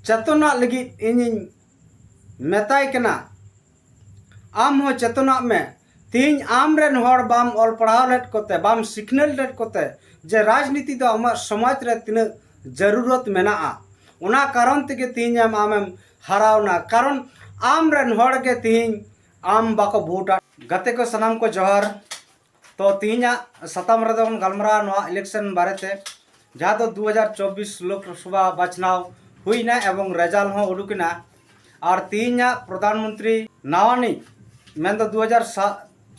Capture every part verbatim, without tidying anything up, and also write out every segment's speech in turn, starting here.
ᱪᱮᱛᱚᱱᱟᱜ ᱞᱟᱹᱜᱤᱫ ᱤᱧᱤᱧ ᱢᱮᱛᱟᱭ ᱠᱟᱱᱟ, ᱟᱢ ᱦᱚᱸ ᱪᱮᱛᱚᱱᱟᱜ ᱢᱮ᱾ ᱛᱤᱦᱤᱧ ᱟᱢ ᱨᱮᱱ ᱦᱚᱲ ᱵᱟᱢ ᱚᱞ ᱯᱟᱲᱦᱟᱣ ᱞᱮᱫ ᱠᱚᱛᱮ, ᱵᱟᱢ ᱥᱤᱠᱷᱱᱟᱹᱛ ᱞᱮᱫ ᱠᱚᱛᱮ ᱡᱮ ᱨᱟᱡᱽᱱᱤᱛᱤ ᱫᱚ ᱟᱢᱟᱜ ᱥᱚᱢᱟᱡᱽ ᱨᱮ ᱛᱤᱱᱟᱹᱜ ᱡᱟᱹᱨᱩᱨᱚᱛ ᱢᱮᱱᱟᱜᱼᱟ, ᱚᱱᱟ ᱠᱟᱨᱚᱱ ᱛᱮᱜᱮ ᱛᱤᱦᱤᱧ ᱟᱢ ᱟᱢᱮᱢ ᱦᱟᱨᱟᱣᱱᱟ᱾ ᱠᱟᱨᱚᱱ ᱟᱢ ᱨᱮᱱ ᱦᱚᱲ ᱜᱮ ᱛᱤᱦᱤᱧ ᱟᱢ ᱵᱟᱠᱚ ᱵᱷᱳᱴᱟ᱾ ᱜᱟᱛᱮ ᱠᱚ ᱥᱟᱱᱟᱢ ᱠᱚ ᱡᱚᱦᱟᱨ᱾ ᱛᱚ ᱛᱤᱦᱤᱧᱟᱜ ᱥᱟᱛᱟᱢ ᱨᱮᱫᱚ ᱵᱚᱱ ᱜᱟᱞᱢᱟᱨᱟᱣᱟ ᱱᱚᱣᱟ election ᱵᱟᱨᱮᱛᱮ, ᱡᱟᱦᱟᱸ ᱫᱚ ᱫᱩ ᱦᱟᱡᱟᱨ ᱪᱚᱵᱵᱤᱥ ᱞᱳᱠᱥᱚᱵᱷᱟ ᱵᱟᱪᱷᱱᱟᱣ ᱦᱩᱭᱱᱟ ᱮᱵᱚᱝ result ᱦᱚᱸ ᱩᱰᱩᱠᱮᱱᱟ᱾ ᱟᱨ ᱛᱤᱦᱤᱧᱟᱜ ᱯᱨᱚᱫᱷᱟᱱ ᱢᱚᱱᱛᱨᱤ ᱱᱟᱣᱟᱱᱤᱡ, ᱢᱮᱱᱫᱚ ᱫᱩ ᱦᱟᱡᱟᱨ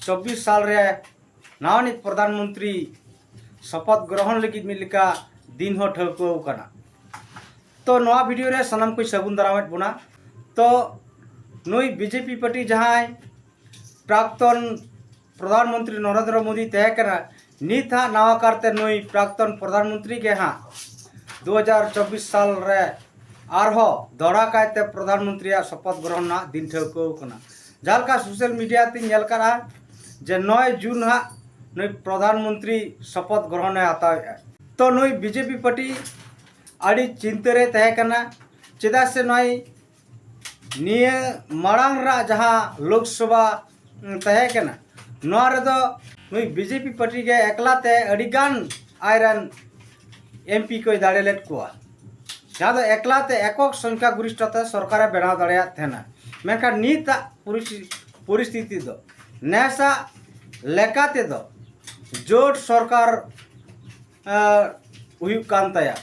ᱪᱚᱵᱵᱤᱥ ᱥᱟᱞ ᱨᱮ ᱱᱟᱣᱟᱱᱤᱡ ᱯᱨᱚᱫᱷᱟᱱ ᱢᱚᱱᱛᱨᱤ ᱥᱚᱯᱚᱛ ᱜᱨᱚᱦᱚᱱ ᱞᱟᱹᱜᱤᱫ ᱢᱤᱫ ᱞᱮᱠᱟ ᱫᱤᱱ ᱦᱚᱸ ᱴᱷᱟᱹᱣᱠᱟᱹ ᱟᱠᱟᱱᱟ᱾ ᱛᱚ ᱱᱚᱣᱟ video ᱨᱮ ᱥᱟᱱᱟᱢ ᱠᱚᱧ ᱥᱟᱹᱜᱩᱱ ᱫᱟᱨᱟᱢᱮᱫ ᱵᱚᱱᱟ᱾ ᱛᱚ ᱱᱩᱭ BJP party ᱡᱟᱦᱟᱸᱭ ᱯᱨᱟᱠᱛᱚᱱ ᱯᱨᱚᱫᱷᱟᱱ ᱢᱚᱱᱛᱨᱤ ᱱᱚᱨᱮᱱᱫᱨᱚ ᱢᱳᱫᱤ ᱛᱟᱦᱮᱸ ᱠᱟᱱᱟ, ᱱᱤᱛ ᱦᱟᱸᱜ ᱱᱟᱣᱟ ᱠᱟᱨᱛᱮ ᱱᱩᱭ ᱯᱨᱟᱠᱛᱚᱱ ᱯᱨᱚᱫᱷᱟᱱ ᱢᱚᱱᱛᱨᱤ ᱜᱮ ᱦᱟᱸᱜ ᱫᱩ ᱦᱟᱡᱟᱨ ᱪᱚᱵᱵᱤᱥ ᱥᱟᱞ ᱨᱮ ᱟᱨᱦᱚᱸ ᱫᱚᱦᱲᱟ ᱠᱟᱭᱛᱮ ᱯᱨᱚᱫᱷᱟᱱ ᱢᱚᱱᱛᱨᱤᱭᱟᱜ ᱥᱚᱯᱚᱛ ᱜᱨᱚᱦᱚᱱ ᱨᱮᱱᱟᱜ ᱫᱤᱱ ᱴᱷᱟᱹᱣᱠᱟᱹ ᱠᱟᱱᱟ᱾ ᱡᱟᱦᱟᱸ ᱞᱮᱠᱟ social media ᱛᱤᱧ ᱧᱮᱞ ᱠᱟᱜᱼᱟ ᱡᱮ ᱱᱚᱭ ᱡᱩᱱ ᱦᱟᱸᱜ ᱱᱩᱭ ᱯᱨᱚᱫᱷᱟᱱ ᱢᱚᱱᱛᱨᱤ ᱥᱚᱯᱚᱛ ᱜᱨᱚᱦᱚᱱᱮ ᱦᱟᱛᱟᱣᱮᱫᱼᱟ᱾ ᱛᱚ ᱱᱩᱭ BJP party ᱟᱹᱰᱤ ᱪᱤᱱᱛᱟᱹ ᱨᱮ ᱛᱟᱦᱮᱸ ᱠᱟᱱᱟ, ᱪᱮᱫᱟᱜ ᱥᱮ ᱱᱚᱜᱼᱚᱭ ᱱᱤᱭᱟᱹ ᱢᱟᱲᱟᱝ ᱨᱮᱱᱟᱜ ᱡᱟᱦᱟᱸ ᱞᱳᱠᱥᱚᱵᱷᱟ, ᱩᱸ, ᱛᱟᱦᱮᱸ ᱠᱟᱱᱟ, ᱱᱚᱣᱟ ᱨᱮᱫᱚ ᱱᱩᱭ BJP party ᱜᱮ ᱮᱠᱞᱟ ᱛᱮ ᱟᱹᱰᱤ ᱜᱟᱱ ᱟᱡᱨᱮᱱ MP ᱠᱚᱭ ᱫᱟᱲᱮ ᱞᱮᱫ ᱠᱚᱣᱟ, ᱡᱟᱦᱟᱸ ᱫᱚ ᱮᱠᱞᱟ ᱛᱮ ᱮᱠᱚᱠ ᱥᱚᱝᱠᱷᱟ ᱜᱚᱨᱤᱥᱴᱷᱚ ᱛᱮ ᱥᱚᱨᱠᱟᱨᱮ ᱵᱮᱱᱟᱣ ᱫᱟᱲᱮᱭᱟᱜ ᱛᱟᱦᱮᱱᱟ᱾ ᱢᱮᱱᱠᱷᱟᱱ ᱱᱤᱛᱟᱜ ᱯᱚᱨᱤᱥ-, ᱯᱚᱨᱤᱥᱛᱷᱤᱛᱤ ᱫᱚ ᱱᱮᱥᱟᱜ ᱞᱮᱠᱟ ᱛᱮᱫᱚ ᱡᱳᱴ ᱥᱚᱨᱠᱟᱨ, ᱟᱸ, ᱦᱩᱭᱩᱜ ᱠᱟᱱ ᱛᱟᱭᱟ᱾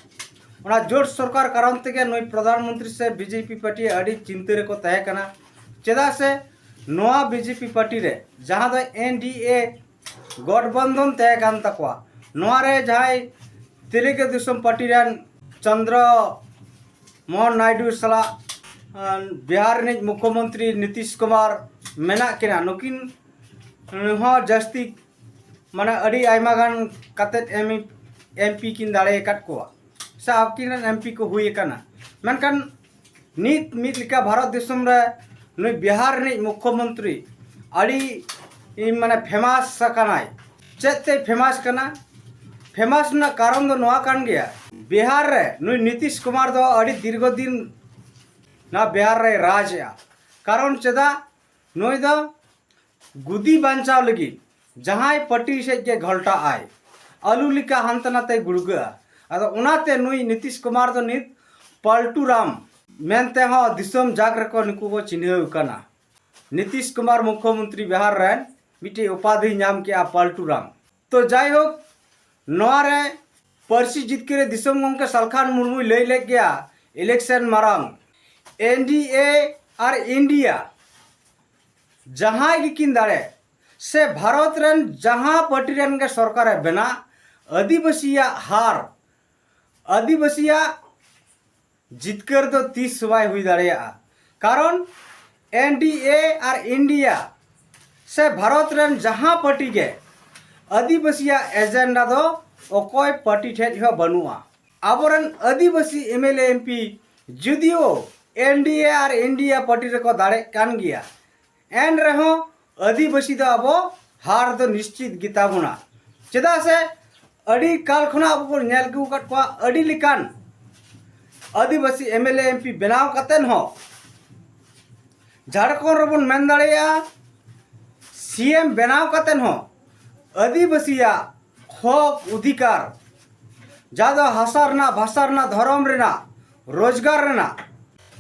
ᱚᱱᱟ ᱡᱳᱴ ᱥᱚᱨᱠᱟᱨ ᱠᱟᱨᱚᱱ ᱛᱮᱜᱮ ᱱᱩᱭ ᱯᱨᱚᱫᱷᱟᱱ ᱢᱚᱱᱛᱨᱤ ᱥᱮ BJP party ᱟᱹᱰᱤ ᱪᱤᱱᱛᱟᱹ ᱨᱮᱠᱚ ᱛᱟᱦᱮᱸ ᱠᱟᱱᱟ᱾ ᱪᱮᱫᱟᱜ ᱥᱮ ᱱᱚᱣᱟ BJP party ᱨᱮ ᱡᱟᱦᱟᱸ ᱫᱚ NDA ᱜᱚᱴᱵᱚᱱᱫᱷᱚᱱ ᱛᱟᱦᱮᱸ ᱠᱟᱱ ᱛᱟᱠᱚᱣᱟ, ᱱᱚᱣᱟ ᱨᱮ ᱡᱟᱦᱟᱸᱭ ᱛᱮᱞᱮᱜᱩ ᱫᱮᱥᱚᱢ party ᱨᱮᱱ ᱪᱚᱱᱫᱨᱚ ᱢᱳᱦᱚᱱ ᱱᱟᱭᱰᱩ ᱥᱟᱞᱟᱜ, ᱟᱸ, ᱵᱤᱦᱟᱨ ᱨᱤᱱᱤᱡ ᱢᱩᱠᱷᱭᱚᱢᱚᱱᱛᱨᱤ ᱱᱤᱛᱤᱥ ᱠᱩᱢᱟᱨ ᱢᱮᱱᱟᱜ ᱠᱤᱱᱟ, ᱱᱩᱠᱤᱱ ᱦᱚᱸ ᱡᱟᱹᱥᱛᱤ, ᱢᱟᱱᱮ, ᱟᱹᱰᱤ ᱟᱭᱢᱟ ᱜᱟᱱ ᱠᱟᱛᱮᱫ MP ᱠᱤᱱ ᱫᱟᱲᱮ ᱟᱠᱟᱫ ᱠᱚᱣᱟ ᱥᱮ ᱟᱹᱠᱤᱱ ᱨᱮᱱ MP ᱠᱚ ᱦᱩᱭ ᱟᱠᱟᱱᱟ᱾ ᱢᱮᱱᱠᱷᱟᱱ ᱱᱤᱛ ᱢᱤᱫ ᱞᱮᱠᱟ ᱵᱷᱟᱨᱚᱛ ᱫᱤᱥᱚᱢ ᱨᱮ ᱱᱩᱭ ᱵᱤᱦᱟᱨ ᱨᱤᱱᱤᱡ ᱢᱩᱠᱷᱭᱚᱢᱚᱱᱛᱨᱤ ᱟᱹᱰᱤ, ᱢᱟᱱᱮ, famous ᱟᱠᱟᱱᱟᱭ᱾ ᱪᱮᱫ ᱛᱮᱭ famous ᱠᱟᱱᱟ? Famous ᱨᱮᱱᱟᱜ ᱠᱟᱨᱚᱱ ᱫᱚ ᱱᱚᱣᱟ ᱠᱟᱱ ᱜᱮᱭᱟ ᱵᱤᱦᱟᱨ ᱨᱮ ᱱᱩᱭ ᱱᱤᱛᱤᱥ ᱠᱩᱢᱟᱨ ᱫᱚ ᱟᱹᱰᱤ ᱫᱤᱨᱜᱷᱚ ᱫᱤᱱ ᱱᱚᱣᱟ ᱵᱤᱦᱟᱨ ᱨᱮᱭ ᱨᱟᱡᱽ ᱮᱜᱼᱟ᱾ ᱠᱟᱨᱚᱱ ᱪᱮᱫᱟᱜ? ᱱᱩᱭ ᱫᱚ ᱜᱩᱫᱤ ᱵᱟᱧᱪᱟᱣ ᱞᱟᱹᱜᱤᱫ ᱡᱟᱦᱟᱸᱭ ᱯᱟᱹᱴᱤ ᱥᱮᱫ ᱜᱮ ᱜᱷᱚᱞᱴᱟᱜ ᱟᱭ, ᱟᱹᱞᱩ ᱞᱮᱠᱟ ᱦᱟᱱᱛᱮ ᱱᱟᱛᱮᱭ ᱜᱩᱲᱜᱟᱹᱜᱼᱟ᱾ ᱟᱫᱚ ᱚᱱᱟᱛᱮ ᱱᱩᱭ ᱱᱤᱛᱤᱥ ᱠᱩᱢᱟᱨ ᱫᱚ ᱱᱤᱛ ᱯᱟᱞᱴᱩ ᱨᱟᱢ ᱢᱮᱱᱛᱮ ᱦᱚᱸ ᱫᱤᱥᱚᱢ ᱡᱟᱠ ᱨᱮᱠᱚ ᱱᱩᱠᱩ ᱠᱚ ᱪᱤᱱᱦᱟᱹᱣ ᱠᱟᱱᱟ᱾ ᱱᱤᱛᱤᱥ ᱠᱩᱢᱟᱨ ᱢᱩᱠᱷᱭᱚᱢᱚᱱᱛᱨᱤ ᱵᱤᱦᱟᱨ ᱨᱮᱱ ᱢᱤᱫᱴᱤᱡ ᱩᱯᱟᱫᱷᱤ ᱧᱟᱢ ᱠᱮᱜᱼᱟ ᱯᱟᱞᱴᱩ ᱨᱟᱢ᱾ ᱛᱚ ᱡᱟᱭᱦᱳᱠ, ᱱᱚᱣᱟ ᱨᱮ ᱯᱟᱹᱨᱥᱤ ᱡᱤᱛᱠᱟᱹᱨᱤ ᱫᱤᱥᱚᱢ ᱜᱚᱢᱠᱮ ᱥᱟᱞᱠᱷᱟᱱ ᱢᱩᱨᱢᱩᱭ ᱞᱟᱹᱭ ᱞᱮᱫ ᱜᱮᱭᱟ ᱤᱞᱮᱠᱥᱚᱱ ᱢᱟᱲᱟᱝ, ᱮᱱ ᱰᱤ ᱮ ᱟᱨ ᱤᱱᱰᱤᱭᱟ ᱡᱟᱦᱟᱸᱭ ᱜᱮᱠᱤᱱ ᱫᱟᱲᱮ, ᱥᱮ ᱵᱷᱟᱨᱚᱛ ᱨᱮᱱ ᱡᱟᱦᱟᱸ ᱯᱟᱨᱴᱤ ᱨᱮᱱ ᱜᱮ ᱥᱚᱨᱠᱟᱨᱮ ᱵᱮᱱᱟᱜ, ᱟᱹᱫᱤᱵᱟᱹᱥᱤᱭᱟᱜ ᱦᱟᱨ, ᱟᱹᱫᱤᱵᱟᱹᱥᱤᱭᱟᱜ ᱡᱤᱛᱠᱟᱹᱨ ᱫᱚ ᱛᱤᱥ ᱦᱚᱸ ᱵᱟᱭ ᱦᱩᱭ ᱫᱟᱲᱮᱭᱟᱜᱼᱟ᱾ ᱠᱟᱨᱚᱱ ᱮᱱ ᱰᱤ ᱮ ᱟᱨ ᱤᱱᱰᱤᱭᱟ ᱥᱮ ᱵᱷᱟᱨᱚᱛ ᱨᱮᱱ ᱡᱟᱦᱟᱸ ᱯᱟᱨᱴᱤ ᱜᱮ ᱟᱹᱫᱤᱵᱟᱹᱥᱤᱭᱟᱜ ᱮᱡᱮᱱᱰᱟ ᱫᱚ ᱚᱠᱚᱭ ᱯᱟᱨᱴᱤ ᱴᱷᱮᱡ ᱦᱚᱸ ᱵᱟᱹᱱᱩᱜᱼᱟ᱾ ᱟᱵᱚᱨᱮᱱ ᱟᱹᱫᱤᱵᱟᱹᱥᱤ M L A M P ᱡᱩᱫᱤᱭᱳ ᱮᱱ ᱰᱤ ᱮ ᱟᱨ ᱤᱱᱰᱤᱭᱟ ᱯᱟᱨᱴᱤ ᱨᱮᱠᱚ ᱫᱟᱲᱮᱜ ᱠᱟᱱ ᱜᱮᱭᱟ, ᱮᱱ ᱨᱮᱦᱚᱸ ᱟᱹᱫᱤᱵᱟᱹᱥᱤ ᱫᱚ ᱟᱵᱚ ᱦᱟᱨ ᱫᱚ ᱱᱤᱥᱪᱤᱛ ᱜᱮᱛᱟ ᱵᱚᱱᱟ᱾ ᱪᱮᱫᱟᱜ ᱥᱮ ᱟᱹᱰᱤ ᱠᱟᱞ ᱠᱷᱚᱱᱟᱜ ᱟᱵᱚ ᱵᱚᱱ ᱧᱮᱞ ᱟᱹᱜᱩ ᱟᱠᱟᱫ ᱠᱚᱣᱟ, ᱟᱹᱰᱤ ᱞᱮᱠᱟᱱ ᱟᱹᱫᱤᱵᱟᱹᱥᱤ M L A M P ᱵᱮᱱᱟᱣ ᱠᱟᱛᱮᱫ ᱦᱚᱸ, ᱡᱷᱟᱲᱠᱷᱚᱸᱰ ᱨᱮᱵᱚᱱ ᱢᱮᱱ ᱫᱟᱲᱮᱭᱟᱜᱼᱟ, ᱥᱤ ᱮᱢ ᱵᱮᱱᱟᱣ ᱠᱟᱛᱮᱫ ᱦᱚᱸ ᱟᱹᱫᱤᱵᱟᱹᱥᱤᱭᱟᱜ ᱦᱚᱠ ᱚᱫᱷᱤᱠᱟᱨ, ᱡᱟᱦᱟᱸ ᱫᱚ ᱦᱟᱥᱟ ᱨᱮᱱᱟᱜ, ᱵᱷᱟᱥᱟ ᱨᱮᱱᱟᱜ, ᱫᱷᱚᱨᱚᱢ ᱨᱮᱱᱟᱜ, ᱨᱳᱡᱽᱜᱟᱨ ᱨᱮᱱᱟᱜ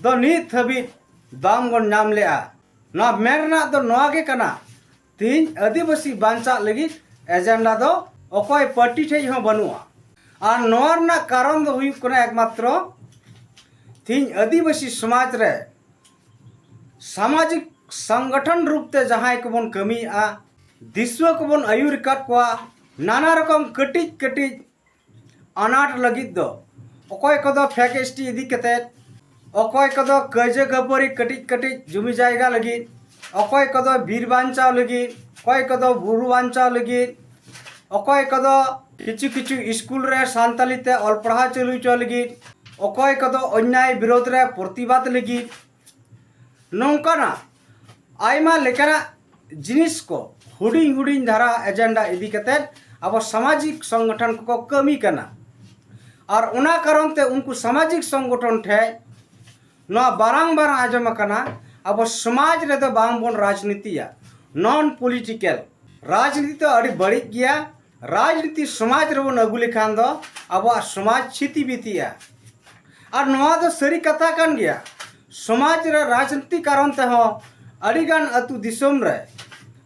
ᱫᱚ ᱱᱤᱛ ᱦᱟᱹᱵᱤᱡ ᱵᱟᱝ ᱵᱚᱱ ᱧᱟᱢ ᱞᱮᱜᱼᱟ᱾ ᱱᱚᱣᱟ ᱢᱮᱱ ᱨᱮᱱᱟᱜ ᱫᱚ ᱱᱚᱣᱟ ᱜᱮ ᱠᱟᱱᱟ, ᱛᱮᱦᱮᱧ ᱟᱹᱫᱤᱵᱟᱹᱥᱤ ᱵᱟᱧᱪᱟᱜ ᱞᱟᱹᱜᱤᱫ ᱮᱡᱮᱱᱰᱟ ᱫᱚ ᱚᱠᱚᱭ ᱯᱟᱨᱴᱤ ᱴᱷᱮᱡ ᱦᱚᱸ ᱵᱟᱹᱱᱩᱜᱼᱟ᱾ ᱟᱨ ᱱᱚᱣᱟ ᱨᱮᱱᱟᱜ ᱠᱟᱨᱚᱱ ᱫᱚ ᱦᱩᱭᱩᱜ ᱠᱟᱱᱟ ᱮᱠᱢᱟᱛᱨᱚ ᱛᱮᱦᱮᱧ ᱟᱹᱫᱤᱵᱟᱹᱥᱤ ᱥᱚᱢᱟᱡᱽ ᱨᱮ ᱥᱟᱢᱟᱡᱤᱠ ᱥᱚᱝᱜᱚᱴᱷᱚᱱ ᱨᱩᱯ ᱛᱮ ᱡᱟᱦᱟᱸᱭ ᱠᱚᱵᱚᱱ ᱠᱟᱹᱢᱤᱭᱮᱫᱼᱟ, ᱫᱤᱥᱩᱣᱟᱹ ᱠᱚᱵᱚᱱ ᱟᱹᱭᱩᱨ ᱟᱠᱟᱫ ᱠᱚᱣᱟ, ᱱᱟᱱᱟ ᱨᱚᱠᱚᱢ ᱠᱟᱹᱴᱤᱡ ᱠᱟᱹᱴᱤᱡ ᱟᱱᱟᱴ ᱞᱟᱹᱜᱤᱫ ᱫᱚ ᱚᱠᱚᱭ ᱠᱚᱫᱚ ᱯᱷᱮᱠ ᱮᱥ ᱴᱤ ᱤᱫᱤ ᱠᱟᱛᱮᱫ, ᱚᱠᱚᱭ ᱠᱚᱫᱚ ᱠᱟᱹᱭᱡᱟᱹ ᱠᱷᱟᱹᱯᱟᱹᱨᱤ ᱠᱟᱹᱴᱤᱡ ᱠᱟᱹᱴᱤᱡ ᱡᱩᱢᱤ ᱡᱟᱭᱜᱟ ᱞᱟᱹᱜᱤᱫ, ᱚᱠᱚᱭ ᱠᱚᱫᱚ ᱵᱤᱨ ᱵᱟᱧᱪᱟᱣ ᱞᱟᱹᱜᱤᱫ, ᱚᱠᱚᱭ ᱠᱚᱫᱚ ᱵᱩᱨᱩ ᱵᱟᱧᱪᱟᱣ ᱞᱟᱹᱜᱤᱫ, ᱚᱠᱚᱭ ᱠᱚᱫᱚ ᱠᱤᱪᱷᱩ ᱠᱤᱪᱷᱩ ᱥᱠᱩᱞ ᱨᱮ ᱥᱟᱱᱛᱟᱞᱤ ᱛᱮ ᱚᱞ ᱯᱟᱲᱦᱟᱣ ᱪᱟᱹᱞᱩ ᱦᱚᱪᱚ ᱞᱟᱹᱜᱤᱫ, ᱚᱠᱚᱭ ᱠᱚᱫᱚ ᱚᱱᱭᱟᱭ ᱵᱤᱨᱳᱫᱷ ᱨᱮ ᱯᱨᱚᱛᱤᱵᱟᱫ ᱞᱟᱹᱜᱤᱫ, ᱱᱚᱝᱠᱟᱱᱟᱜ ᱟᱭᱢᱟ ᱞᱮᱠᱟᱱᱟᱜ ᱡᱤᱱᱤᱥ ᱠᱚ ᱦᱩᱰᱤᱧ ᱦᱩᱰᱤᱧ ᱫᱷᱟᱨᱟ ᱮᱡᱮᱱᱰᱟ ᱤᱫᱤ ᱠᱟᱛᱮᱫ ᱟᱵᱚ ᱥᱟᱢᱟᱡᱤᱠ ᱥᱚᱝᱜᱚᱴᱷᱚᱱ ᱠᱚᱠᱚ ᱠᱟᱹᱢᱤ ᱠᱟᱱᱟ᱾ ᱟᱨ ᱚᱱᱟ ᱠᱟᱨᱚᱱ ᱛᱮ ᱩᱱᱠᱩ ᱥᱟᱢᱟᱡᱤᱠ ᱥᱚᱝᱜᱚᱴᱷᱚᱱ ᱴᱷᱮᱱ ᱱᱚᱣᱟ ᱵᱟᱨᱟᱝ ᱵᱟᱨᱟᱝ ᱟᱸᱡᱚᱢ ᱟᱠᱟᱱᱟ, ᱟᱵᱚ ᱥᱚᱢᱟᱡᱽ ᱨᱮᱫᱚ ᱵᱟᱝ ᱵᱚᱱ ᱨᱟᱡᱽᱱᱤᱛᱤᱭᱟ, ᱱᱚᱱ ᱯᱚᱞᱤᱴᱤᱠᱮᱞ᱾ ᱨᱟᱡᱽᱱᱤᱛᱤ ᱫᱚ ᱟᱹᱰᱤ ᱵᱟᱹᱲᱤᱡ ᱜᱮᱭᱟ᱾ ᱨᱟᱡᱽᱱᱤᱛᱤ ᱥᱚᱢᱟᱡᱽ ᱨᱮᱵᱚᱱ ᱟᱹᱜᱩ ᱞᱮᱠᱷᱟᱱ ᱫᱚ ᱟᱵᱚᱣᱟᱜ ᱥᱚᱢᱟᱡᱽ ᱪᱷᱤᱛᱤ ᱵᱤᱛᱤᱜᱼᱟ᱾ ᱟᱨ ᱱᱚᱣᱟ ᱫᱚ ᱥᱟᱹᱨᱤ ᱠᱟᱛᱷᱟ ᱠᱟᱱ ᱜᱮᱭᱟ᱾ ᱥᱚᱢᱟᱡᱽ ᱨᱮ ᱨᱟᱡᱽᱱᱤᱛᱤ ᱠᱟᱨᱚᱱ ᱛᱮᱦᱚᱸ ᱟᱹᱰᱤᱜᱟᱱ ᱟᱹᱛᱩ ᱫᱤᱥᱚᱢ ᱨᱮ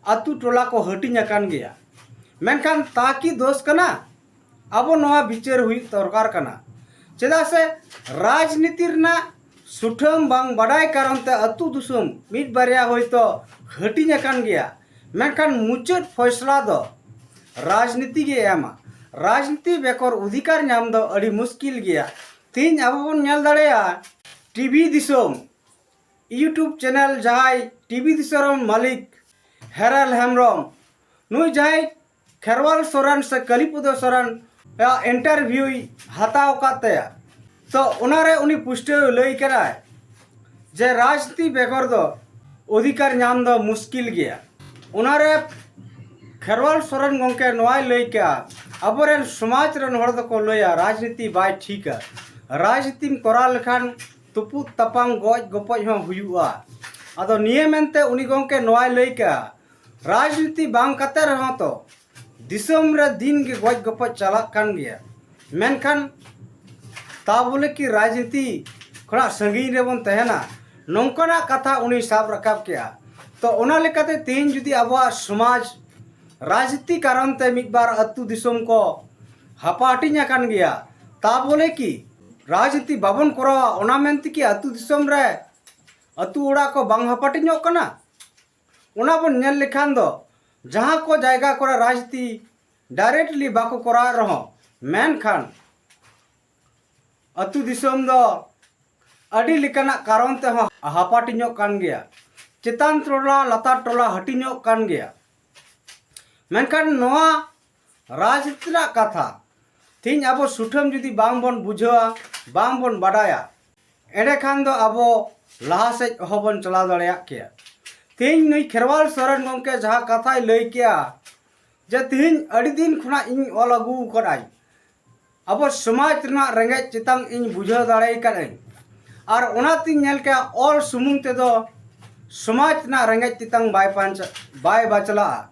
ᱟᱹᱛᱩ ᱴᱚᱞᱟ ᱠᱚ ᱦᱟᱹᱴᱤᱧ ᱟᱠᱟᱱ ᱜᱮᱭᱟ᱾ ᱢᱮᱱᱠᱷᱟᱱ ᱛᱟ ᱠᱤ ᱫᱳᱥ ᱠᱟᱱᱟ? ᱟᱵᱚ ᱱᱚᱣᱟ ᱵᱤᱪᱟᱹᱨ ᱦᱩᱭᱩᱜ ᱫᱚᱨᱠᱟᱨ ᱠᱟᱱᱟ᱾ ᱪᱮᱫᱟᱜ ᱥᱮ ᱨᱟᱡᱽᱱᱤᱛᱤ ᱨᱮᱱᱟᱜ ᱥᱩᱴᱷᱟᱹᱢ ᱵᱟᱝ ᱵᱟᱰᱟᱭ ᱠᱟᱨᱚᱱ ᱛᱮ ᱟᱹᱛᱩ ᱫᱤᱥᱚᱢ ᱢᱤᱫ ᱵᱟᱨᱭᱟ ᱦᱚᱭᱛᱳ ᱦᱟᱹᱴᱤᱧ ᱟᱠᱟᱱ ᱜᱮᱭᱟ, ᱢᱮᱱᱠᱷᱟᱱ ᱢᱩᱪᱟᱹᱫ ᱯᱷᱚᱭᱥᱞᱟ ᱫᱚ ᱨᱟᱡᱽᱱᱤᱛᱤ ᱜᱮ ᱮᱢᱟ᱾ ᱨᱟᱡᱽᱱᱤᱛᱤ ᱵᱮᱜᱚᱨ ᱚᱫᱷᱤᱠᱟᱨ ᱧᱟᱢ ᱫᱚ ᱟᱹᱰᱤ ᱢᱩᱥᱠᱤᱞ ᱜᱮᱭᱟ᱾ ᱛᱮᱦᱮᱧ ᱟᱵᱚ ᱵᱚᱱ ᱧᱮᱞ ᱫᱟᱲᱮᱭᱟᱜᱼᱟ, ᱴᱤᱵᱷᱤ ᱫᱤᱥᱚᱢ, YouTube ᱪᱮᱱᱮᱞ ᱡᱟᱦᱟᱸᱭ ᱴᱤᱵᱷᱤ ᱫᱤᱥᱚᱢ ᱨᱮᱱ ᱢᱟᱹᱞᱤᱠ ᱦᱮᱨᱟᱞ ᱦᱮᱢᱵᱨᱚᱢ, ᱱᱩᱭ ᱡᱟᱦᱟᱸᱭ ᱠᱷᱮᱨᱣᱟᱞ ᱥᱚᱨᱮᱱ ᱥᱮ ᱠᱟᱞᱤᱯᱚᱫᱚ ᱥᱚᱨᱮᱱ ᱟᱜ ᱤᱱᱴᱟᱨᱵᱷᱤᱭᱩᱭ ᱦᱟᱛᱟᱣ ᱟᱠᱟᱫ ᱛᱟᱭᱟ, ᱛᱚ ᱚᱱᱟᱨᱮ ᱩᱱᱤ ᱯᱩᱥᱴᱟᱹᱣ ᱞᱟᱹᱭ ᱠᱟᱱᱟᱭ ᱡᱮ ᱨᱟᱡᱽᱱᱤᱛᱤ ᱵᱮᱜᱚᱨ ᱫᱚ ᱚᱫᱷᱤᱠᱟᱨ ᱧᱟᱢ ᱫᱚ ᱢᱩᱥᱠᱤᱞ ᱜᱮᱭᱟ᱾ ᱚᱱᱟᱨᱮ ᱠᱷᱮᱨᱣᱟᱞ ᱥᱚᱨᱮᱱ ᱜᱚᱢᱠᱮ ᱱᱚᱣᱟᱭ ᱞᱟᱹᱭ ᱠᱮᱜᱼᱟ, ᱟᱵᱚᱨᱮᱱ ᱥᱚᱢᱟᱡᱽ ᱨᱮᱱ ᱦᱚᱲ ᱫᱚᱠᱚ ᱞᱟᱹᱭᱟ ᱨᱟᱡᱽᱱᱤᱛᱤ ᱵᱟᱭ ᱴᱷᱤᱠᱟ, ᱨᱟᱡᱽᱱᱤᱛᱤᱢ ᱠᱚᱨᱟᱣ ᱞᱮᱠᱷᱟᱱ ᱛᱩᱯᱩᱫ ᱛᱟᱯᱟᱢ ᱜᱚᱡ ᱜᱚᱯᱚᱡ ᱦᱚᱸ ᱦᱩᱭᱩᱜᱼᱟ᱾ ᱟᱫᱚ ᱱᱤᱭᱟᱹ ᱢᱮᱱᱛᱮ ᱩᱱᱤ ᱜᱚᱢᱠᱮ ᱱᱚᱣᱟᱭ ᱞᱟᱹᱭ ᱠᱮᱜᱼᱟ, ᱨᱟᱡᱽᱱᱤᱛᱤ ᱵᱟᱝ ᱠᱟᱛᱮ ᱨᱮᱦᱚᱸ ᱛᱚ ᱫᱤᱥᱚᱢ ᱨᱮ ᱫᱤᱱ ᱜᱮ ᱜᱚᱡ ᱜᱚᱯᱚᱡ ᱪᱟᱞᱟᱜ ᱠᱟᱱ ᱜᱮᱭᱟ, ᱢᱮᱱᱠᱷᱟᱱ ᱛᱟ ᱵᱚᱞᱮ ᱠᱤ ᱨᱟᱡᱽᱱᱤᱛᱤ ᱠᱷᱚᱱᱟᱜ ᱥᱟᱺᱜᱤᱧ ᱨᱮᱵᱚᱱ ᱛᱟᱦᱮᱱᱟ, ᱱᱚᱝᱠᱟᱱᱟᱜ ᱠᱟᱛᱷᱟ ᱩᱱᱤᱭ ᱥᱟᱵ ᱨᱟᱠᱟᱵ ᱠᱮᱜᱼᱟ᱾ ᱛᱚ ᱚᱱᱟ ᱞᱮᱠᱟᱛᱮ ᱛᱮᱦᱮᱧ ᱡᱩᱫᱤ ᱟᱵᱚᱣᱟᱜ ᱥᱚᱢᱟᱡᱽ ᱨᱟᱡᱽᱱᱤᱛᱤ ᱠᱟᱨᱚᱱ ᱛᱮ ᱢᱤᱫ ᱵᱟᱨ ᱟᱹᱛᱩ ᱫᱤᱥᱚᱢ ᱠᱚ ᱦᱟᱯᱟᱴᱤᱧ ᱟᱠᱟᱱ ᱜᱮᱭᱟ, ᱛᱟ ᱵᱚᱞᱮ ᱠᱤ ᱨᱟᱡᱽᱱᱤᱛᱤ ᱵᱟᱵᱚᱱ ᱠᱚᱨᱟᱣᱟ, ᱚᱱᱟ ᱢᱮᱱᱛᱮ ᱠᱤ ᱟᱹᱛᱩ ᱫᱤᱥᱚᱢ ᱨᱮ ᱟᱹᱛᱩ ᱚᱲᱟᱜ ᱠᱚ ᱵᱟᱝ ᱦᱟᱯᱟᱴᱤᱧᱚᱜ ᱠᱟᱱᱟ? ᱚᱱᱟ ᱵᱚᱱ ᱧᱮᱞ ᱞᱮᱠᱷᱟᱱ ᱫᱚ ᱡᱟᱦᱟᱸ ᱠᱚ ᱡᱟᱭᱜᱟ ᱠᱚᱨᱮ ᱨᱟᱡᱽᱱᱤᱛᱤ ᱰᱟᱭᱨᱮᱠᱴᱞᱤ ᱵᱟᱠᱚ ᱠᱚᱨᱟᱣᱮᱫ ᱨᱮᱦᱚᱸ, ᱢᱮᱱᱠᱷᱟᱱ ᱟᱹᱛᱩ ᱫᱤᱥᱚᱢ ᱫᱚ ᱟᱹᱰᱤ ᱞᱮᱠᱟᱱᱟᱜ ᱠᱟᱨᱚᱱ ᱛᱮᱦᱚᱸ ᱦᱟᱯᱟᱴᱤᱧᱚᱜ ᱠᱟᱱ ᱜᱮᱭᱟ, ᱪᱮᱛᱟᱱ ᱴᱚᱞᱟ ᱞᱟᱛᱟᱨ ᱴᱚᱞᱟ ᱦᱟᱹᱴᱤᱧᱚᱜ ᱠᱟᱱ ᱜᱮᱭᱟ᱾ ᱢᱮᱱᱠᱷᱟᱱ ᱱᱚᱣᱟ ᱨᱟᱡᱽᱱᱤᱛᱤ ᱨᱮᱱᱟᱜ ᱠᱟᱛᱷᱟ ᱛᱮᱦᱮᱧ ᱟᱵᱚ ᱥᱩᱴᱷᱟᱹᱢ ᱡᱩᱫᱤ ᱵᱟᱝ ᱵᱚᱱ ᱵᱩᱡᱷᱟᱹᱣᱟ, ᱵᱟᱝ ᱵᱚᱱ ᱵᱟᱰᱟᱭᱟ, ᱮᱸᱰᱮᱠᱷᱟᱱ ᱫᱚ ᱟᱵᱚ ᱞᱟᱦᱟ ᱥᱮᱫ ᱚᱦᱚᱵᱚᱱ ᱪᱟᱞᱟᱣ ᱫᱟᱲᱮᱭᱟᱜ ᱠᱮᱭᱟ᱾ ᱛᱮᱦᱮᱧ ᱱᱩᱭ ᱠᱷᱮᱨᱣᱟᱞ ᱥᱚᱨᱮᱱ ᱜᱚᱢᱠᱮ ᱡᱟᱦᱟᱸ ᱠᱟᱛᱷᱟᱭ ᱞᱟᱹᱭ ᱠᱮᱜᱼᱟ ᱡᱮ ᱛᱮᱦᱮᱧ ᱟᱹᱰᱤ ᱫᱤᱱ ᱠᱷᱚᱱᱟᱜ ᱤᱧ ᱚᱞ ᱟᱹᱜᱩ ᱟᱠᱟᱫᱟᱹᱧ, ᱟᱵᱚ ᱥᱚᱢᱟᱡᱽ ᱨᱮᱱᱟᱜ ᱨᱮᱸᱜᱮᱡ ᱛᱮᱛᱟᱝ ᱤᱧ ᱵᱩᱡᱷᱟᱹᱣ ᱫᱟᱲᱮ ᱟᱠᱟᱫᱟᱹᱧ᱾ ᱟᱨ ᱚᱱᱟᱛᱤᱧ ᱧᱮᱞ ᱠᱮᱜᱼᱟ, ᱚᱞ ᱥᱩᱢᱩᱝ ᱛᱮᱫᱚ ᱥᱚᱢᱟᱡᱽ ᱨᱮᱱᱟᱜ ᱨᱮᱸᱜᱮᱡ ᱛᱮᱛᱟᱝ ᱵᱟᱭ ᱯᱟᱧᱪᱟ-, ᱵᱟᱭ ᱵᱟᱪᱞᱟᱜᱼᱟ᱾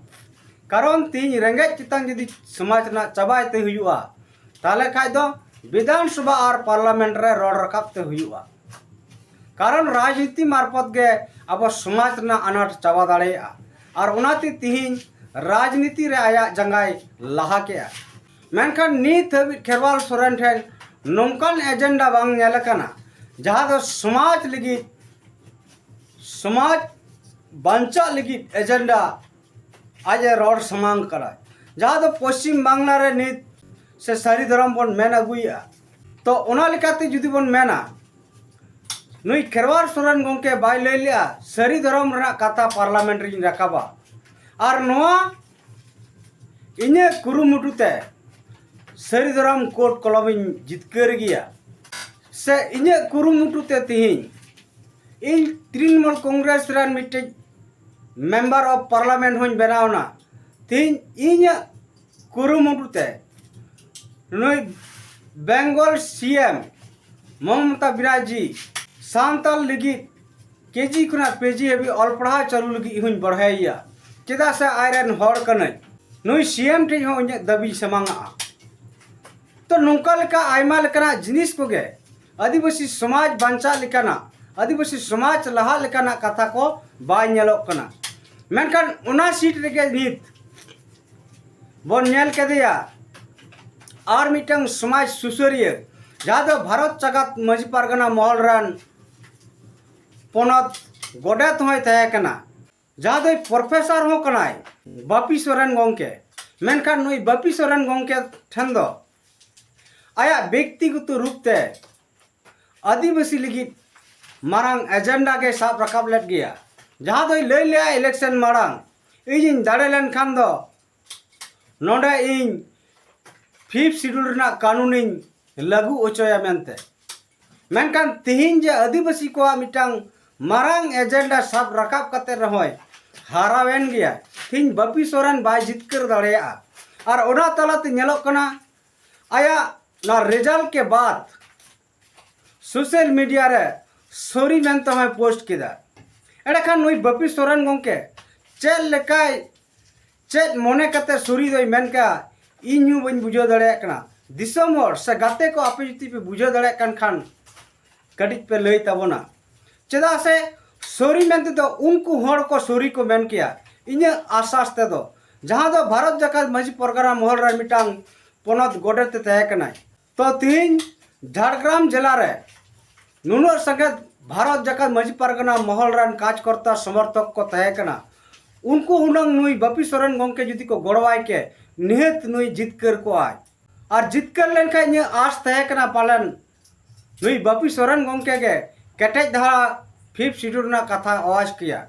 ᱠᱟᱨᱚᱱ ᱛᱤᱦᱤᱧ ᱨᱮᱸᱜᱮᱡ ᱛᱮᱛᱟᱝ ᱡᱩᱫᱤ ᱥᱚᱢᱟᱡᱽ ᱨᱮᱱᱟᱜ ᱪᱟᱵᱟᱭ ᱛᱮ ᱦᱩᱭᱩᱜᱼᱟ, ᱛᱟᱦᱚᱞᱮ ᱠᱷᱟᱡ ᱫᱚ ᱵᱤᱫᱷᱟᱱ ᱥᱚᱵᱷᱟ ᱟᱨ ᱯᱟᱨᱞᱟᱢᱮᱱᱴ ᱨᱮ ᱨᱚᱲ ᱨᱟᱠᱟᱵ ᱛᱮ ᱦᱩᱭᱩᱜᱼᱟ᱾ ᱠᱟᱨᱚᱱ ᱨᱟᱡᱽᱱᱤᱛᱤ ᱢᱟᱨᱯᱷᱚᱛ ᱜᱮ ᱟᱵᱚ ᱥᱚᱢᱟᱡᱽ ᱨᱮᱱᱟᱜ ᱟᱱᱟᱴ ᱪᱟᱵᱟ ᱫᱟᱲᱮᱭᱟᱜᱼᱟ᱾ ᱟᱨ ᱚᱱᱟᱛᱮ ᱛᱤᱦᱤᱧ ᱨᱟᱡᱽᱱᱤᱛᱤ ᱨᱮ ᱟᱭᱟᱜ ᱡᱟᱸᱜᱟᱭ ᱞᱟᱦᱟ ᱠᱮᱜᱼᱟ᱾ ᱢᱮᱱᱠᱷᱟᱱ ᱱᱤᱛ ᱦᱟᱹᱵᱤᱡ ᱠᱷᱮᱨᱣᱟᱞ ᱥᱚᱨᱮᱱ ᱴᱷᱮᱱ ᱱᱚᱝᱠᱟᱱ ᱮᱡᱮᱱᱰᱟ ᱵᱟᱝ ᱧᱮᱞ ᱟᱠᱟᱱᱟ, ᱡᱟᱦᱟᱸ ᱫᱚ ᱥᱚᱢᱟᱡᱽ ᱞᱟᱹᱜᱤᱫ, ᱥᱚᱢᱟᱡᱽ ᱵᱟᱧᱪᱟᱜ ᱞᱟᱹᱜᱤᱫ ᱮᱡᱮᱱᱰᱟ ᱟᱡ ᱮ ᱨᱚᱲ ᱥᱟᱢᱟᱝ ᱠᱟᱱᱟ, ᱡᱟᱦᱟᱸ ᱫᱚ ᱯᱚᱥᱪᱤᱢ ᱵᱟᱝᱞᱟ ᱨᱮ ᱱᱤᱛ ᱥᱮ ᱥᱟᱹᱨᱤ ᱫᱷᱚᱨᱚᱢ ᱵᱚᱱ ᱢᱮᱱ ᱟᱹᱜᱩᱭᱮᱫᱼᱟ᱾ ᱛᱚ ᱚᱱᱟ ᱞᱮᱠᱟᱛᱮ ᱡᱩᱫᱤ ᱵᱚᱱ ᱢᱮᱱᱟ, ᱱᱩᱭ ᱠᱷᱮᱨᱣᱟᱞ ᱥᱚᱨᱮᱱ ᱜᱚᱢᱠᱮ ᱵᱟᱭ ᱞᱟᱹᱭ ᱞᱮᱜᱼᱟ ᱥᱟᱹᱨᱤ ᱫᱷᱚᱨᱚᱢ ᱨᱮᱱᱟᱜ ᱠᱟᱛᱷᱟ ᱯᱟᱨᱞᱟᱢᱮᱱᱴ ᱨᱤᱧ ᱨᱟᱠᱟᱵᱟ, ᱟᱨ ᱱᱚᱣᱟ ᱤᱧᱟᱹᱜ ᱠᱩᱨᱩᱢᱩᱴᱩ ᱛᱮ ᱥᱟᱹᱨᱤ ᱫᱷᱚᱨᱚᱢ ᱠᱳᱰ ᱠᱚᱞᱚᱢᱤᱧ ᱡᱤᱛᱠᱟᱹᱨ ᱜᱮᱭᱟ, ᱥᱮ ᱤᱧᱟᱹᱜ ᱠᱩᱨᱩᱢᱩᱴᱩ ᱛᱮ ᱛᱤᱦᱤᱧ ᱤᱧ ᱛᱨᱤᱱᱢᱩᱞ ᱠᱚᱝᱜᱨᱮᱥ ᱨᱮᱱ ᱢᱤᱫᱴᱮᱡ ᱢᱮᱢᱵᱟᱨ ᱚᱯᱷ ᱯᱟᱨᱞᱟᱢᱮᱱᱴ ᱦᱚᱸᱧ ᱵᱮᱱᱟᱣᱱᱟ᱾ ᱛᱤᱦᱤᱧ ᱤᱧᱟᱹᱜ ᱠᱩᱨᱩᱢᱩᱴᱩ ᱛᱮ ᱱᱩᱭ ᱵᱮᱝᱜᱚᱞ ᱥᱤ ᱮᱢ ᱢᱚᱢᱚᱛᱟ ᱵᱮᱱᱟᱨᱡᱤ ᱥᱟᱱᱛᱟᱲ ᱞᱟᱹᱜᱤᱫ ᱠᱮᱡᱤ ᱠᱷᱚᱱᱟᱜ ᱯᱤᱡᱤ ᱦᱟᱹᱵᱤᱡ ᱚᱞ ᱯᱟᱲᱦᱟᱣ ᱪᱟᱹᱞᱩ ᱞᱟᱹᱜᱤᱫ ᱦᱚᱸᱧ ᱵᱚᱲᱦᱮᱭᱮᱭᱟ, ᱪᱮᱫᱟᱜ ᱥᱮ ᱟᱡᱨᱮᱱ ᱦᱚᱲ ᱠᱟᱹᱱᱟᱹᱧ᱾ ᱱᱩᱭ ᱥᱤ ᱮᱢ ᱴᱷᱮᱡ ᱦᱚᱸ ᱤᱧᱟᱹᱜ ᱫᱟᱹᱵᱤᱧ ᱥᱟᱢᱟᱝᱟᱜᱼᱟ᱾ ᱛᱚ ᱱᱚᱝᱠᱟ ᱞᱮᱠᱟ ᱟᱭᱢᱟ ᱞᱮᱠᱟᱱᱟᱜ ᱡᱤᱱᱤᱥ ᱠᱚᱜᱮ ᱟᱹᱫᱤᱵᱟᱹᱥᱤ ᱥᱚᱢᱟᱡᱽ ᱵᱟᱧᱪᱟᱜ ᱞᱮᱠᱟᱱᱟᱜ, ᱟᱹᱫᱤᱵᱟᱹᱥᱤ ᱥᱚᱢᱟᱡᱽ ᱞᱟᱦᱟᱜ ᱞᱮᱠᱟᱱᱟᱜ ᱠᱟᱛᱷᱟ ᱠᱚ ᱵᱟᱭ ᱧᱮᱞᱚᱜ ᱠᱟᱱᱟ᱾ ᱢᱮᱱᱠᱷᱟᱱ ᱚᱱᱟ ᱥᱤᱴ ᱨᱮᱜᱮ ᱱᱤᱛ ᱵᱚᱱ ᱧᱮᱞ ᱠᱮᱫᱮᱭᱟ ᱟᱨ ᱢᱤᱫᱴᱟᱝ ᱥᱚᱢᱟᱡᱽ ᱥᱩᱥᱟᱹᱨᱤᱭᱟᱹ, ᱡᱟᱦᱟᱸ ᱫᱚ ᱵᱷᱟᱨᱚᱛ ᱡᱟᱠᱟᱛ ᱢᱟᱹᱡᱷᱤ ᱯᱟᱨᱜᱟᱱᱟ ᱢᱚᱦᱚᱞ ᱨᱮᱱ ᱯᱚᱱᱚᱛ ᱜᱚᱰᱮᱛ ᱦᱚᱸᱭ ᱛᱟᱦᱮᱸ ᱠᱟᱱᱟ, ᱡᱟᱦᱟᱸ ᱫᱚᱭ ᱯᱨᱚᱯᱷᱮᱥᱚᱨ ᱦᱚᱸ ᱠᱟᱱᱟᱭ, ᱵᱟᱯᱤ ᱥᱚᱨᱮᱱ ᱜᱚᱢᱠᱮ᱾ ᱢᱮᱱᱠᱷᱟᱱ ᱱᱩᱭ ᱵᱟᱯᱤ ᱥᱚᱨᱮᱱ ᱜᱚᱢᱠᱮ ᱴᱷᱮᱱ ᱫᱚ ᱟᱭᱟᱜ ᱵᱮᱠᱛᱤᱜᱚᱛᱚ ᱨᱩᱯ ᱛᱮ ᱟᱹᱫᱤᱵᱟᱹᱥᱤ ᱞᱟᱹᱜᱤᱫ ᱢᱟᱨᱟᱝ ᱮᱡᱮᱱᱰᱟ ᱜᱮ ᱥᱟᱵ ᱨᱟᱠᱟᱵ ᱞᱮᱫ ᱜᱮᱭᱟ, ᱡᱟᱦᱟᱸ ᱫᱚᱭ ᱞᱟᱹᱭ ᱞᱮᱜᱼᱟ ᱤᱞᱮᱠᱥᱚᱱ ᱢᱟᱲᱟᱝ, ᱤᱧᱤᱧ ᱫᱟᱲᱮ ᱞᱮᱱᱠᱷᱟᱱ ᱫᱚ ᱱᱚᱰᱮ ᱤᱧ ᱯᱷᱤᱯᱛᱷ ᱥᱤᱰᱩᱞ ᱨᱮᱱᱟᱜ ᱠᱟᱹᱱᱩᱱᱤᱧ ᱞᱟᱹᱜᱩ ᱦᱚᱪᱚᱭᱟ ᱢᱮᱱᱛᱮ᱾ ᱢᱮᱱᱠᱷᱟᱱ ᱛᱤᱦᱤᱧ ᱡᱮ ᱟᱹᱫᱤᱵᱟᱹᱥᱤ ᱠᱚᱣᱟᱜ ᱢᱤᱫᱴᱟᱝ ᱢᱟᱨᱟᱝ ᱮᱡᱮᱱᱰᱟ ᱥᱟᱵ ᱨᱟᱠᱟᱵ ᱠᱟᱛᱮ ᱨᱮᱦᱚᱸᱭ ᱦᱟᱨᱟᱣᱮᱱ ᱜᱮᱭᱟ, ᱛᱤᱦᱤᱧ ᱵᱟᱯᱤ ᱥᱚᱨᱮᱱ ᱵᱟᱭ ᱡᱤᱛᱠᱟᱹᱨ ᱫᱟᱲᱮᱭᱟᱜᱼᱟ᱾ ᱟᱨ ᱚᱱᱟ ᱛᱟᱞᱟᱛᱮ ᱧᱮᱞᱚᱜ ᱠᱟᱱᱟ ᱟᱭᱟᱜ ᱚᱱᱟ ᱨᱮᱡᱟᱞᱴ ᱠᱮ ᱵᱟᱫ ᱥᱳᱥᱟᱞ ᱢᱤᱰᱤᱭᱟ ᱨᱮ ᱥᱚᱨᱤ ᱢᱮᱱᱛᱮ ᱦᱚᱸᱭ ᱯᱳᱥᱴ ᱠᱮᱫᱟ᱾ ᱮᱸᱰᱮᱠᱷᱟᱱ ᱱᱩᱭ ᱵᱟᱯᱤ ᱥᱚᱨᱮᱱ ᱜᱚᱢᱠᱮ ᱪᱮᱫ ᱞᱮᱠᱟᱭ, ᱪᱮᱫ ᱢᱚᱱᱮ ᱠᱟᱛᱮ ᱥᱚᱨᱤ ᱫᱚᱭ ᱢᱮᱱ ᱠᱮᱜᱼᱟ, ᱤᱧ ᱦᱚᱸ ᱵᱟᱹᱧ ᱵᱩᱡᱷᱟᱹᱣ ᱫᱟᱲᱮᱭᱟᱜ ᱠᱟᱱᱟ᱾ ᱫᱤᱥᱚᱢ ᱦᱚᱲ ᱥᱮ ᱜᱟᱛᱮ ᱠᱚ, ᱟᱯᱮ ᱡᱩᱫᱤ ᱯᱮ ᱵᱩᱡᱷᱟᱹᱣ ᱫᱟᱲᱮᱭᱟᱜ ᱠᱟᱱ ᱠᱷᱟᱱ ᱠᱟᱹᱴᱤᱡ ᱯᱮ ᱞᱟᱹᱭ ᱛᱟᱵᱚᱱᱟ᱾ ᱪᱮᱫᱟᱜ ᱥᱮ ᱥᱚᱨᱤ ᱢᱮᱱᱛᱮ ᱫᱚ ᱩᱱᱠᱩ ᱦᱚᱲ ᱠᱚ ᱥᱚᱨᱤ ᱠᱚ ᱢᱮᱱ ᱠᱮᱭᱟ, ᱤᱧᱟᱹᱜ ᱟᱥᱟᱥ ᱛᱮᱫᱚ, ᱡᱟᱦᱟᱸ ᱫᱚ ᱵᱷᱟᱨᱚᱛ ᱡᱟᱠᱟᱛ ᱢᱟᱹᱡᱷᱤ ᱯᱟᱨᱜᱟᱱᱟ ᱢᱚᱦᱚᱞ ᱨᱮ ᱢᱤᱫᱴᱟᱝ ᱯᱚᱱᱚᱛ ᱜᱚᱰᱮᱛ ᱮ ᱛᱟᱦᱮᱸ ᱠᱟᱱᱟᱭ᱾ ᱛᱚ ᱛᱤᱦᱤᱧ ᱡᱷᱟᱲᱜᱨᱟᱢ ᱡᱮᱞᱟ ᱨᱮ ᱱᱩᱱᱟᱹᱜ ᱥᱟᱸᱜᱮ ᱵᱷᱟᱨᱚᱛ ᱡᱟᱠᱟᱛ ᱢᱟᱹᱡᱷᱤ ᱯᱟᱨᱜᱟᱱᱟ ᱢᱚᱦᱚᱞ ᱨᱮᱱ ᱠᱟᱡᱽᱠᱚᱨᱛᱟ ᱥᱚᱢᱚᱨᱛᱷᱚᱠ ᱠᱚ ᱛᱟᱦᱮᱸ ᱠᱟᱱᱟ, ᱩᱱᱠᱩ ᱦᱩᱱᱟᱹᱝ ᱱᱩᱭ ᱵᱟᱯᱤ ᱥᱚᱨᱮᱱ ᱜᱚᱢᱠᱮ ᱡᱩᱫᱤ ᱠᱚ ᱜᱚᱲᱚᱣᱟᱭ ᱠᱮ, ᱱᱤᱦᱟᱹᱛ ᱱᱩᱭ ᱡᱤᱛᱠᱟᱹᱨ ᱠᱚᱜᱼᱟᱭ᱾ ᱟᱨ ᱡᱤᱛᱠᱟᱹᱨ ᱞᱮᱱᱠᱷᱟᱱ ᱤᱧᱟᱹᱜ ᱟᱸᱥ ᱛᱟᱦᱮᱸ ᱠᱟᱱᱟ ᱯᱟᱞᱮᱱ ᱱᱩᱭ ᱵᱟᱯᱤ ᱥᱚᱨᱮᱱ ᱜᱚᱢᱠᱮ ᱜᱮ ᱠᱮᱴᱮᱡ ᱫᱷᱟᱨᱟ ᱯᱷᱤᱯᱛᱷ ᱥᱤᱰᱩᱞ ᱨᱮᱱᱟᱜ ᱠᱟᱛᱷᱟ ᱟᱣᱟᱡᱽ ᱠᱮᱭᱟ,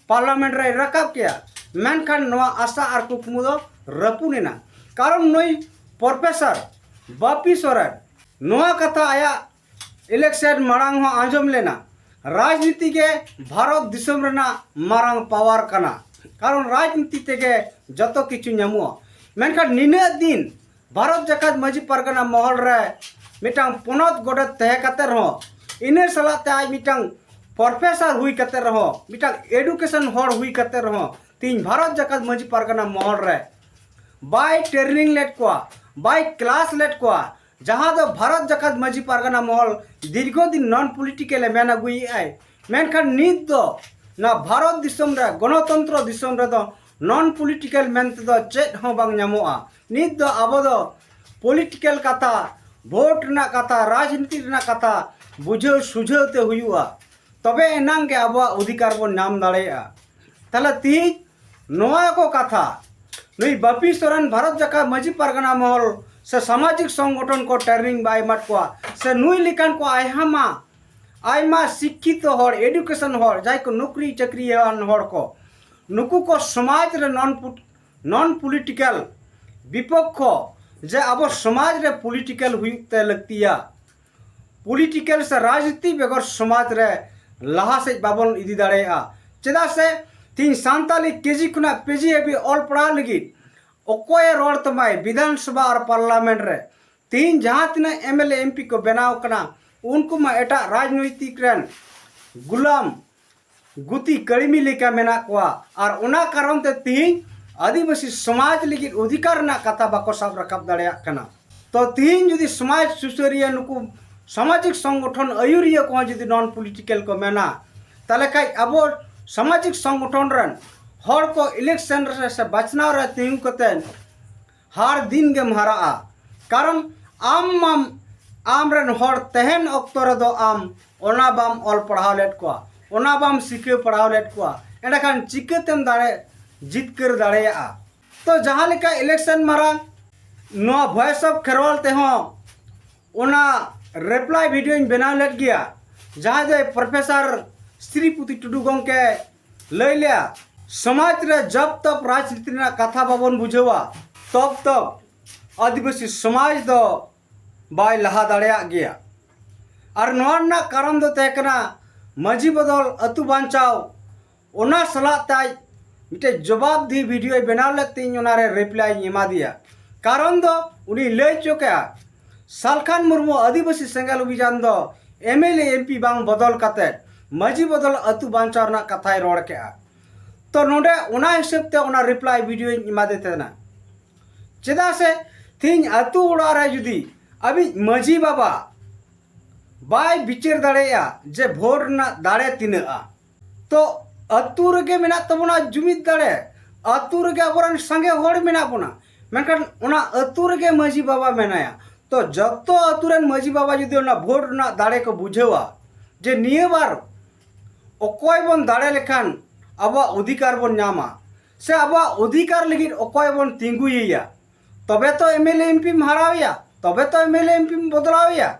ᱯᱟᱨᱞᱟᱢᱮᱱᱴ ᱨᱮᱭ ᱨᱟᱠᱟᱵ ᱠᱮᱭᱟ᱾ ᱢᱮᱱᱠᱷᱟᱱ ᱱᱚᱣᱟ ᱟᱥᱟ ᱟᱨ ᱠᱩᱠᱢᱩ ᱫᱚ ᱨᱟᱹᱯᱩᱫ ᱮᱱᱟ, ᱠᱟᱨᱚᱱ ᱱᱩᱭ ᱯᱨᱚᱯᱷᱮᱥᱚᱨ ᱵᱟᱯᱤ ᱥᱚᱨᱮᱱ ᱱᱚᱣᱟ ᱠᱟᱛᱷᱟ ᱟᱭᱟᱜ ᱤᱞᱮᱠᱥᱚᱱ ᱢᱟᱲᱟᱝ ᱦᱚᱸ ᱟᱸᱡᱚᱢ ᱞᱮᱱᱟ, ᱨᱟᱡᱽᱱᱤᱛᱤ ᱜᱮ ᱵᱷᱟᱨᱚᱛ ᱫᱤᱥᱚᱢ ᱨᱮᱱᱟᱜ ᱢᱟᱨᱟᱝ ᱯᱟᱣᱟᱨ ᱠᱟᱱᱟ, ᱠᱟᱨᱚᱱ ᱨᱟᱡᱽᱱᱤᱛᱤ ᱛᱮᱜᱮ ᱡᱚᱛᱚ ᱠᱤᱪᱷᱩ ᱧᱟᱢᱚᱜᱼᱟ᱾ ᱢᱮᱱᱠᱷᱟᱱ ᱱᱤᱱᱟᱹᱜ ᱫᱤᱱ ᱵᱷᱟᱨᱚᱛ ᱡᱟᱠᱟᱛ ᱢᱟᱹᱡᱷᱤ ᱯᱟᱨᱜᱟᱱᱟ ᱢᱚᱦᱚᱞ ᱨᱮ ᱢᱤᱫᱴᱟᱝ ᱯᱚᱱᱚᱛ ᱜᱚᱰᱮᱛ ᱛᱟᱦᱮᱸ ᱠᱟᱛᱮ ᱨᱮᱦᱚᱸ, ᱤᱱᱟᱹ ᱥᱟᱞᱟᱜ ᱛᱮ ᱟᱡ ᱢᱤᱫᱴᱟᱝ ᱯᱨᱚᱯᱷᱮᱥᱚᱨ ᱦᱩᱭ ᱠᱟᱛᱮ ᱨᱮᱦᱚᱸ, ᱢᱤᱫᱴᱟᱝ ᱮᱰᱩᱠᱮᱥᱚᱱ ᱦᱚᱲ ᱦᱩᱭ ᱠᱟᱛᱮ ᱨᱮᱦᱚᱸ, ᱛᱮᱦᱮᱧ ᱵᱷᱟᱨᱚᱛ ᱡᱟᱠᱟᱛ ᱢᱟᱹᱡᱷᱤ ᱯᱟᱨᱜᱟᱱᱟ ᱢᱚᱦᱚᱞ ᱨᱮ ᱵᱟᱭ ᱴᱨᱮᱱᱤᱝ ᱞᱮᱫ ᱠᱚᱣᱟ, ᱵᱟᱭ ᱠᱞᱟᱥ ᱞᱮᱫ ᱠᱚᱣᱟ, ᱡᱟᱦᱟᱸ ᱫᱚ ᱵᱷᱟᱨᱚᱛ ᱡᱟᱠᱟᱛ ᱢᱟᱹᱡᱷᱤ ᱯᱟᱨᱜᱟᱱᱟ ᱢᱚᱦᱚᱞ ᱫᱤᱨᱜᱷᱚ ᱫᱤᱱ ᱱᱚᱱ ᱯᱚᱞᱤᱴᱤᱠᱮᱞ ᱮ ᱢᱮᱱ ᱟᱹᱜᱩᱭᱮᱫᱼᱟᱭ᱾ ᱢᱮᱱᱠᱷᱟᱱ ᱱᱤᱛ ᱫᱚ ᱱᱚᱣᱟ ᱵᱷᱟᱨᱚᱛ ᱫᱤᱥᱚᱢ ᱨᱮ, ᱜᱚᱱᱚᱛᱚᱱᱛᱨᱚ ᱫᱤᱥᱚᱢ ᱨᱮᱫᱚ ᱱᱚᱱ ᱯᱚᱞᱤᱴᱤᱠᱮᱞ ᱢᱮᱱᱛᱮ ᱫᱚ ᱪᱮᱫ ᱦᱚᱸ ᱵᱟᱝ ᱧᱟᱢᱚᱜᱼᱟ᱾ ᱱᱤᱛ ᱫᱚ ᱟᱵᱚ ᱫᱚ ᱯᱚᱞᱤᱴᱤᱠᱮᱞ ᱠᱟᱛᱷᱟ, ᱵᱷᱳᱴ ᱨᱮᱱᱟᱜ ᱠᱟᱛᱷᱟ, ᱨᱟᱡᱽᱱᱤᱛᱤ ᱨᱮᱱᱟᱜ ᱠᱟᱛᱷᱟ ᱵᱩᱡᱷᱟᱹᱣ ᱥᱩᱡᱷᱟᱹᱣ ᱛᱮ ᱦᱩᱭᱩᱜᱼᱟ, ᱛᱚᱵᱮ ᱮᱱᱟᱝ ᱜᱮ ᱟᱵᱚᱣᱟᱜ ᱚᱫᱷᱤᱠᱟᱨ ᱵᱚᱱ ᱧᱟᱢ ᱫᱟᱲᱮᱭᱟᱜᱼᱟ᱾ ᱛᱟᱦᱞᱮ ᱛᱤᱦᱤᱧ ᱱᱚᱣᱟ ᱠᱚ ᱠᱟᱛᱷᱟ ᱱᱩᱭ ᱵᱟᱯᱤ ᱥᱚᱨᱮᱱ ᱵᱷᱟᱨᱚᱛ ᱡᱟᱠᱟᱛ ᱢᱟᱹᱡᱷᱤ ᱯᱟᱨᱜᱟᱱᱟ ᱢᱚᱦᱚᱞ ᱥᱮ ᱥᱟᱢᱟᱡᱤᱠ ᱥᱚᱝᱜᱚᱴᱷᱚᱱ ᱠᱚ ᱴᱨᱮᱱᱤᱝ ᱵᱟᱭ ᱮᱢᱟᱫ ᱠᱚᱣᱟ, ᱥᱮ ᱱᱩᱭ ᱞᱮᱠᱟᱱ ᱠᱚ ᱟᱭᱢᱟ, ᱟᱭᱢᱟ ᱥᱤᱠᱠᱷᱤᱛᱚ ᱦᱚᱲ, ᱮᱰᱩᱠᱮᱥᱚᱱ ᱦᱚᱲ, ᱡᱟᱦᱟᱸᱭ ᱠᱚ ᱱᱚᱠᱨᱤ ᱪᱟᱹᱠᱨᱤᱭᱟᱱ ᱦᱚᱲ ᱠᱚ, ᱱᱩᱠᱩ ᱠᱚ ᱥᱚᱢᱟᱡᱽ ᱨᱮ ᱱᱚᱱ ᱯᱩᱴ-, ᱱᱚᱱ ᱯᱚᱞᱤᱴᱤᱠᱟᱞ ᱵᱤᱯᱚᱠᱠᱷᱚ, ᱡᱮ ᱟᱵᱚ ᱥᱚᱢᱟᱡᱽ ᱨᱮ ᱯᱚᱞᱤᱴᱤᱠᱟᱞ ᱦᱩᱭᱩᱜ ᱛᱮ ᱞᱟᱹᱠᱛᱤᱭᱟ᱾ ᱯᱚᱞᱤᱴᱤᱠᱟᱞ ᱥᱮ ᱨᱟᱡᱽᱱᱤᱛᱤ ᱵᱮᱜᱚᱨ ᱥᱚᱢᱟᱡᱽ ᱨᱮ ᱞᱟᱦᱟ ᱥᱮᱫ ᱵᱟᱵᱚᱱ ᱤᱫᱤ ᱫᱟᱲᱮᱭᱟᱜᱼᱟ᱾ ᱪᱮᱫᱟᱜ ᱥᱮ ᱛᱤᱦᱤᱧ ᱥᱟᱱᱛᱟᱞᱤ ᱠᱮᱡᱤ ᱠᱷᱚᱱᱟᱜ ᱯᱤᱡᱤ ᱦᱟᱹᱵᱤᱡ ᱚᱞ ᱯᱟᱲᱦᱟᱣ ᱞᱟᱹᱜᱤᱫ ᱚᱠᱚᱭᱮ ᱨᱚᱲ ᱛᱟᱢᱟᱭ ᱵᱤᱫᱷᱟᱱ ᱥᱚᱵᱷᱟ ᱟᱨ ᱯᱟᱨᱞᱟᱢᱮᱱᱴ ᱨᱮ? ᱛᱤᱦᱤᱧ ᱡᱟᱦᱟᱸ ᱛᱤᱱᱟᱹᱜ M L A M P ᱠᱚ ᱵᱮᱱᱟᱣ ᱠᱟᱱᱟ, ᱩᱱᱠᱩ ᱢᱟ ᱮᱴᱟᱜ ᱨᱟᱡᱽᱱᱳᱭᱛᱤᱠ ᱨᱮᱱ ᱜᱩᱞᱟᱢ ᱜᱩᱛᱤ ᱠᱟᱹᱲᱢᱤ ᱞᱮᱠᱟ ᱢᱮᱱᱟᱜ ᱠᱚᱣᱟ᱾ ᱟᱨ ᱚᱱᱟ ᱠᱟᱨᱚᱱ ᱛᱮ ᱛᱤᱦᱤᱧ ᱟᱹᱫᱤᱵᱟᱹᱥᱤ ᱥᱚᱢᱟᱡᱽ ᱞᱟᱹᱜᱤᱫ ᱚᱫᱷᱤᱠᱟᱨ ᱨᱮᱱᱟᱜ ᱠᱟᱛᱷᱟ ᱵᱟᱠᱚ ᱥᱟᱵ ᱨᱟᱠᱟᱵ ᱫᱟᱲᱮᱭᱟᱜ ᱠᱟᱱᱟ᱾ ᱛᱚ ᱛᱤᱦᱤᱧ ᱡᱩᱫᱤ ᱥᱚᱢᱟᱡᱽ ᱥᱩᱥᱟᱹᱨᱤᱭᱟᱹ, ᱱᱩᱠᱩ ᱥᱟᱢᱟᱡᱤᱠ ᱥᱚᱝᱜᱚᱴᱷᱚᱱ ᱟᱹᱭᱩᱨᱤᱭᱟᱹ ᱠᱚᱦᱚᱸ ᱡᱩᱫᱤ ᱱᱚᱱ ᱯᱚᱞᱤᱴᱤᱠᱮᱞ ᱠᱚ ᱢᱮᱱᱟ, ᱛᱟᱦᱚᱞᱮ ᱠᱷᱟᱡ ᱟᱵᱚ ᱥᱟᱢᱟᱡᱤᱠ ᱥᱚᱝᱜᱚᱴᱷᱚᱱ ᱨᱮᱱ ᱦᱚᱲ ᱠᱚ ᱤᱞᱮᱠᱥᱚᱱ ᱨᱮ ᱥᱮ ᱵᱟᱪᱷᱱᱟᱣ ᱨᱮ ᱛᱤᱸᱜᱩ ᱠᱟᱛᱮ ᱦᱟᱨ ᱫᱤᱱ ᱜᱮᱢ ᱦᱟᱨᱟᱜᱼᱟ᱾ ᱠᱟᱨᱚᱱ ᱟᱢ ᱢᱟᱢ, ᱟᱢ ᱨᱮᱱ ᱦᱚᱲ ᱛᱟᱦᱮᱱ ᱚᱠᱛᱚ ᱨᱮᱫᱚ ᱟᱢ ᱚᱱᱟ ᱵᱟᱢ ᱚᱞ ᱯᱟᱲᱦᱟᱣ ᱞᱮᱫ ᱠᱚᱣᱟ, ᱚᱱᱟ ᱵᱟᱢ ᱥᱤᱠᱷᱟᱹᱣ ᱯᱟᱲᱦᱟᱣ ᱞᱮᱫ ᱠᱚᱣᱟ, ᱮᱸᱰᱮᱠᱷᱟᱱ ᱪᱤᱠᱟᱹᱛᱮᱢ ᱫᱟᱲᱮ, ᱡᱤᱛᱠᱟᱹᱨ ᱫᱟᱲᱮᱭᱟᱜᱼᱟ? ᱛᱚ ᱡᱟᱦᱟᱸ ᱞᱮᱠᱟ ᱤᱞᱮᱠᱥᱚᱱ ᱢᱟᱨᱟᱝ ᱱᱚᱣᱟ ᱵᱷᱚᱭᱮᱥ ᱚᱯᱷ ᱠᱷᱮᱨᱣᱟᱞ ᱛᱮᱦᱚᱸ ᱚᱱᱟ ᱨᱤᱯᱞᱟᱭ ᱵᱷᱤᱰᱤᱭᱳᱧ ᱵᱮᱱᱟᱣ ᱞᱮᱫ ᱜᱮᱭᱟ, ᱡᱟᱦᱟᱸᱭ ᱫᱚᱭ ᱯᱨᱚᱯᱷᱮᱥᱚᱨ ᱥᱨᱤᱯᱚᱛᱤ ᱴᱩᱰᱩ ᱜᱚᱢᱠᱮ ᱞᱟᱹᱭ ᱞᱮᱭᱟ, ᱥᱚᱢᱟᱡᱽ ᱨᱮ ᱡᱚᱵ ᱛᱚᱵ ᱨᱟᱡᱽᱱᱤᱛᱤ ᱨᱮᱱᱟᱜ ᱠᱟᱛᱷᱟ ᱵᱟᱵᱚᱱ ᱵᱩᱡᱷᱟᱹᱣᱟ, ᱛᱚᱵ ᱛᱚᱵ ᱟᱹᱫᱤᱵᱟᱹᱥᱤ ᱥᱚᱢᱟᱡᱽ ᱫᱚ ᱵᱟᱭ ᱞᱟᱦᱟ ᱫᱟᱲᱮᱭᱟᱜ ᱜᱮᱭᱟ᱾ ᱟᱨ ᱱᱚᱣᱟ ᱨᱮᱱᱟᱜ ᱠᱟᱨᱚᱱ ᱫᱚ ᱛᱟᱦᱮᱸ ᱠᱟᱱᱟ ᱢᱟᱹᱡᱷᱤ ᱵᱚᱫᱚᱞ ᱟᱹᱛᱩ ᱵᱟᱧᱪᱟᱣ᱾ ᱚᱱᱟ ᱥᱟᱞᱟᱜ ᱛᱮ ᱟᱡ ᱢᱤᱫᱴᱮᱡ ᱡᱚᱵᱟᱵ ᱫᱤᱦᱤ ᱵᱷᱤᱰᱤᱭᱳᱭ ᱵᱮᱱᱟᱣ ᱞᱮᱫ ᱛᱮ ᱤᱧ ᱚᱱᱟᱨᱮ ᱨᱤᱯᱞᱟᱭᱤᱧ ᱮᱢᱟ ᱫᱮᱭᱟ᱾ ᱠᱟᱨᱚᱱ ᱫᱚ ᱩᱱᱤ ᱞᱟᱹᱭ ᱦᱚᱪᱚ ᱠᱮᱜᱼᱟ, ᱥᱟᱞᱠᱷᱟᱱ ᱢᱩᱨᱢᱩ ᱟᱹᱫᱤᱵᱟᱹᱥᱤ ᱥᱮᱸᱜᱮᱞ ᱚᱵᱷᱤᱡᱟᱱ ᱫᱚ M L A M P ᱵᱟᱝ ᱵᱚᱫᱚᱞ ᱠᱟᱛᱮ ᱢᱟᱹᱡᱷᱤ ᱵᱚᱫᱚᱞ ᱟᱹᱛᱩ ᱵᱟᱧᱪᱟᱣ ᱨᱮᱱᱟᱜ ᱠᱟᱛᱷᱟᱭ ᱨᱚᱲ ᱠᱮᱜᱼᱟ᱾ ᱛᱚ ᱱᱚᱰᱮ ᱚᱱᱟ ᱦᱤᱥᱟᱹᱵ ᱛᱮ ᱚᱱᱟ ᱨᱤᱯᱞᱟᱭ ᱵᱷᱤᱰᱤᱭᱳᱧ ᱮᱢᱟᱫᱮ ᱛᱟᱦᱮᱱᱟ᱾ ᱪᱮᱫᱟᱜ ᱥᱮ ᱛᱮᱦᱤᱧ ᱟᱹᱛᱩ ᱚᱲᱟᱜ ᱨᱮ ᱡᱩᱫᱤ ᱟᱵᱤᱡ ᱢᱟᱹᱡᱷᱤ ᱵᱟᱵᱟ ᱵᱟᱭ ᱵᱤᱪᱟᱹᱨ ᱫᱟᱲᱮᱭᱟᱜᱼᱟ ᱡᱮ ᱵᱷᱳᱴ ᱨᱮᱱᱟᱜ ᱫᱟᱲᱮ ᱛᱤᱱᱟᱹᱜᱼᱟ, ᱛᱚ ᱟᱹᱛᱩ ᱨᱮᱜᱮ ᱢᱮᱱᱟᱜ ᱛᱟᱵᱚᱱᱟ ᱡᱩᱢᱤᱫ ᱫᱟᱲᱮ, ᱟᱹᱛᱩ ᱨᱮᱜᱮ ᱟᱵᱚᱨᱮᱱ ᱥᱟᱸᱜᱮ ᱦᱚᱲ ᱢᱮᱱᱟᱜ ᱵᱚᱱᱟ, ᱢᱮᱱᱠᱷᱟᱱ ᱚᱱᱟ ᱟᱹᱛᱩ ᱨᱮᱜᱮ ᱢᱟᱹᱡᱷᱤ ᱵᱟᱵᱟ ᱢᱮᱱᱟᱭᱟ᱾ ᱛᱚ ᱡᱚᱛᱚ ᱟᱹᱛᱩ ᱨᱮᱱ ᱢᱟᱹᱡᱷᱤ ᱵᱟᱵᱟ ᱡᱩᱫᱤ ᱚᱱᱟ ᱵᱷᱳᱴ ᱨᱮᱱᱟᱜ ᱫᱟᱲᱮ ᱠᱚ ᱵᱩᱡᱷᱟᱹᱣᱟ ᱡᱮ ᱱᱤᱭᱟᱹ ᱵᱟᱨ ᱚᱠᱚᱭ ᱵᱚᱱ ᱫᱟᱲᱮ ᱞᱮᱠᱷᱟᱱ ᱟᱵᱚᱣᱟᱜ ᱚᱫᱷᱤᱠᱟᱨ ᱵᱚᱱ ᱧᱟᱢᱟ, ᱥᱮ ᱟᱵᱚᱣᱟᱜ ᱚᱫᱷᱤᱠᱟᱨ ᱞᱟᱹᱜᱤᱫ ᱚᱠᱚᱭ ᱵᱚᱱ ᱛᱤᱸᱜᱩᱭᱮᱭᱟ, ᱛᱚᱵᱮ ᱛᱚ ᱮᱢ ᱮᱞ ᱮ ᱮᱢ ᱯᱤᱢ ᱦᱟᱨᱟᱣᱮᱭᱟ, ᱛᱚᱵᱮ ᱛᱚ ᱮᱢ ᱮᱞ ᱮ ᱮᱢ ᱯᱤᱢ ᱵᱚᱫᱞᱟᱣᱮᱭᱟ᱾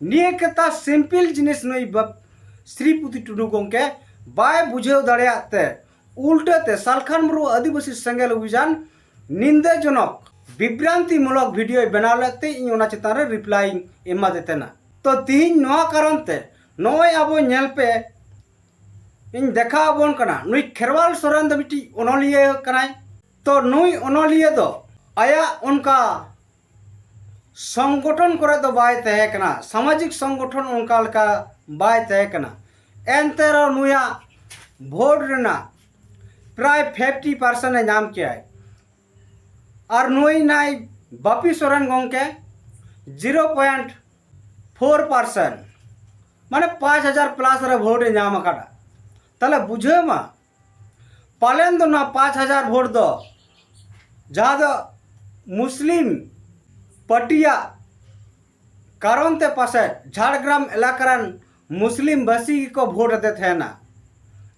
ᱱᱤᱭᱟᱹ ᱠᱟᱛᱷᱟ ᱥᱤᱢᱯᱤᱞ ᱡᱤᱱᱤᱥ ᱱᱩᱭ ᱵᱟᱯ-, ᱥᱨᱤᱯᱚᱛᱤ ᱴᱩᱰᱩ ᱜᱚᱢᱠᱮ ᱵᱟᱭ ᱵᱩᱡᱷᱟᱹᱣ ᱫᱟᱲᱮᱭᱟᱜ ᱛᱮ ᱩᱞᱴᱟᱹ ᱛᱮ ᱥᱟᱞᱠᱷᱟᱱ ᱢᱩᱨᱢᱩ ᱟᱹᱫᱤᱵᱟᱹᱥᱤ ᱥᱮᱸᱜᱮᱞ ᱚᱵᱷᱤᱡᱟᱱ ᱱᱤᱱᱫᱟᱡᱚᱱᱚᱠ ᱵᱤᱵᱷᱨᱟᱱᱛᱤᱢᱩᱞᱚᱠ ᱵᱷᱤᱰᱤᱭᱳᱭ ᱵᱮᱱᱟᱣ ᱞᱮᱫ ᱛᱮ ᱤᱧ ᱚᱱᱟ ᱪᱮᱛᱟᱱ ᱨᱮ ᱨᱤᱯᱞᱟᱭᱤᱧ ᱮᱢᱟᱫᱮ ᱛᱟᱦᱮᱱᱟ᱾ ᱛᱚ ᱛᱤᱦᱤᱧ ᱱᱚᱣᱟ ᱠᱟᱨᱚᱱ ᱛᱮ ᱱᱚᱜᱼᱚᱭ ᱟᱵᱚ ᱧᱮᱞ ᱯᱮ, ᱤᱧ ᱫᱮᱠᱷᱟᱣ ᱟᱵᱚᱱ ᱠᱟᱱᱟ, ᱱᱩᱭ ᱠᱷᱮᱨᱣᱟᱞ ᱥᱚᱨᱮᱱ ᱫᱚ ᱢᱤᱫᱴᱤᱡ ᱚᱱᱚᱞᱤᱭᱟᱹ ᱠᱟᱱᱟᱭ᱾ ᱛᱚ ᱱᱩᱭ ᱚᱱᱚᱞᱤᱭᱟᱹ ᱫᱚ ᱟᱭᱟᱜ ᱚᱱᱠᱟ ᱥᱚᱝᱜᱚᱴᱷᱚᱱ ᱠᱚᱨᱮ ᱫᱚ ᱵᱟᱭ ᱛᱟᱦᱮᱸ ᱠᱟᱱᱟ, ᱥᱟᱢᱟᱡᱤᱠ ᱥᱚᱝᱜᱚᱴᱷᱚᱱ ᱚᱱᱠᱟ ᱞᱮᱠᱟ ᱵᱟᱭ ᱛᱟᱦᱮᱸ ᱠᱟᱱᱟ᱾ ᱮᱱᱛᱮ ᱨᱮᱦᱚᱸ ᱱᱩᱭᱟᱜ ᱵᱷᱳᱴ ᱨᱮᱱᱟᱜ ᱯᱨᱟᱭ ᱯᱷᱤᱯᱴᱤ ᱯᱟᱨᱥᱮᱱᱴ ᱮ ᱧᱟᱢ ᱠᱮᱜᱼᱟᱭ᱾ ᱟᱨ ᱱᱩᱭ ᱱᱟᱭ ᱵᱟᱯᱤ ᱥᱚᱨᱮᱱ ᱜᱚᱢᱠᱮ ᱡᱤᱨᱳ ᱯᱚᱭᱮᱱᱴ ᱯᱷᱳᱨ ᱯᱟᱨᱥᱮᱱᱴ, ᱢᱟᱱᱮ ᱯᱟᱸᱪ ᱦᱟᱡᱟᱨ ᱯᱞᱟᱥ ᱨᱮ ᱵᱷᱳᱴ ᱮ ᱧᱟᱢ ᱟᱠᱟᱫᱟ᱾ ᱛᱟᱦᱞᱮ ᱵᱩᱡᱷᱟᱹᱣ ᱢᱟ, ᱯᱟᱞᱮᱱ ᱫᱚ ᱱᱚᱣᱟ ᱯᱟᱸᱪ ᱦᱟᱡᱟᱨ ᱵᱷᱳᱴ ᱫᱚ ᱡᱟᱦᱟᱸ ᱫᱚ ᱢᱩᱥᱞᱤᱢ ᱯᱟᱹᱴᱤᱭᱟᱜ ᱠᱟᱨᱚᱱ ᱛᱮ ᱯᱟᱥᱮᱡ ᱡᱷᱟᱲᱜᱨᱟᱢ ᱮᱞᱟᱠᱟ ᱨᱮᱱ ᱢᱩᱥᱞᱤᱢ ᱵᱟᱹᱥᱤ ᱜᱮᱠᱚ ᱵᱷᱳᱴ ᱟᱫᱮ ᱛᱟᱦᱮᱱᱟ,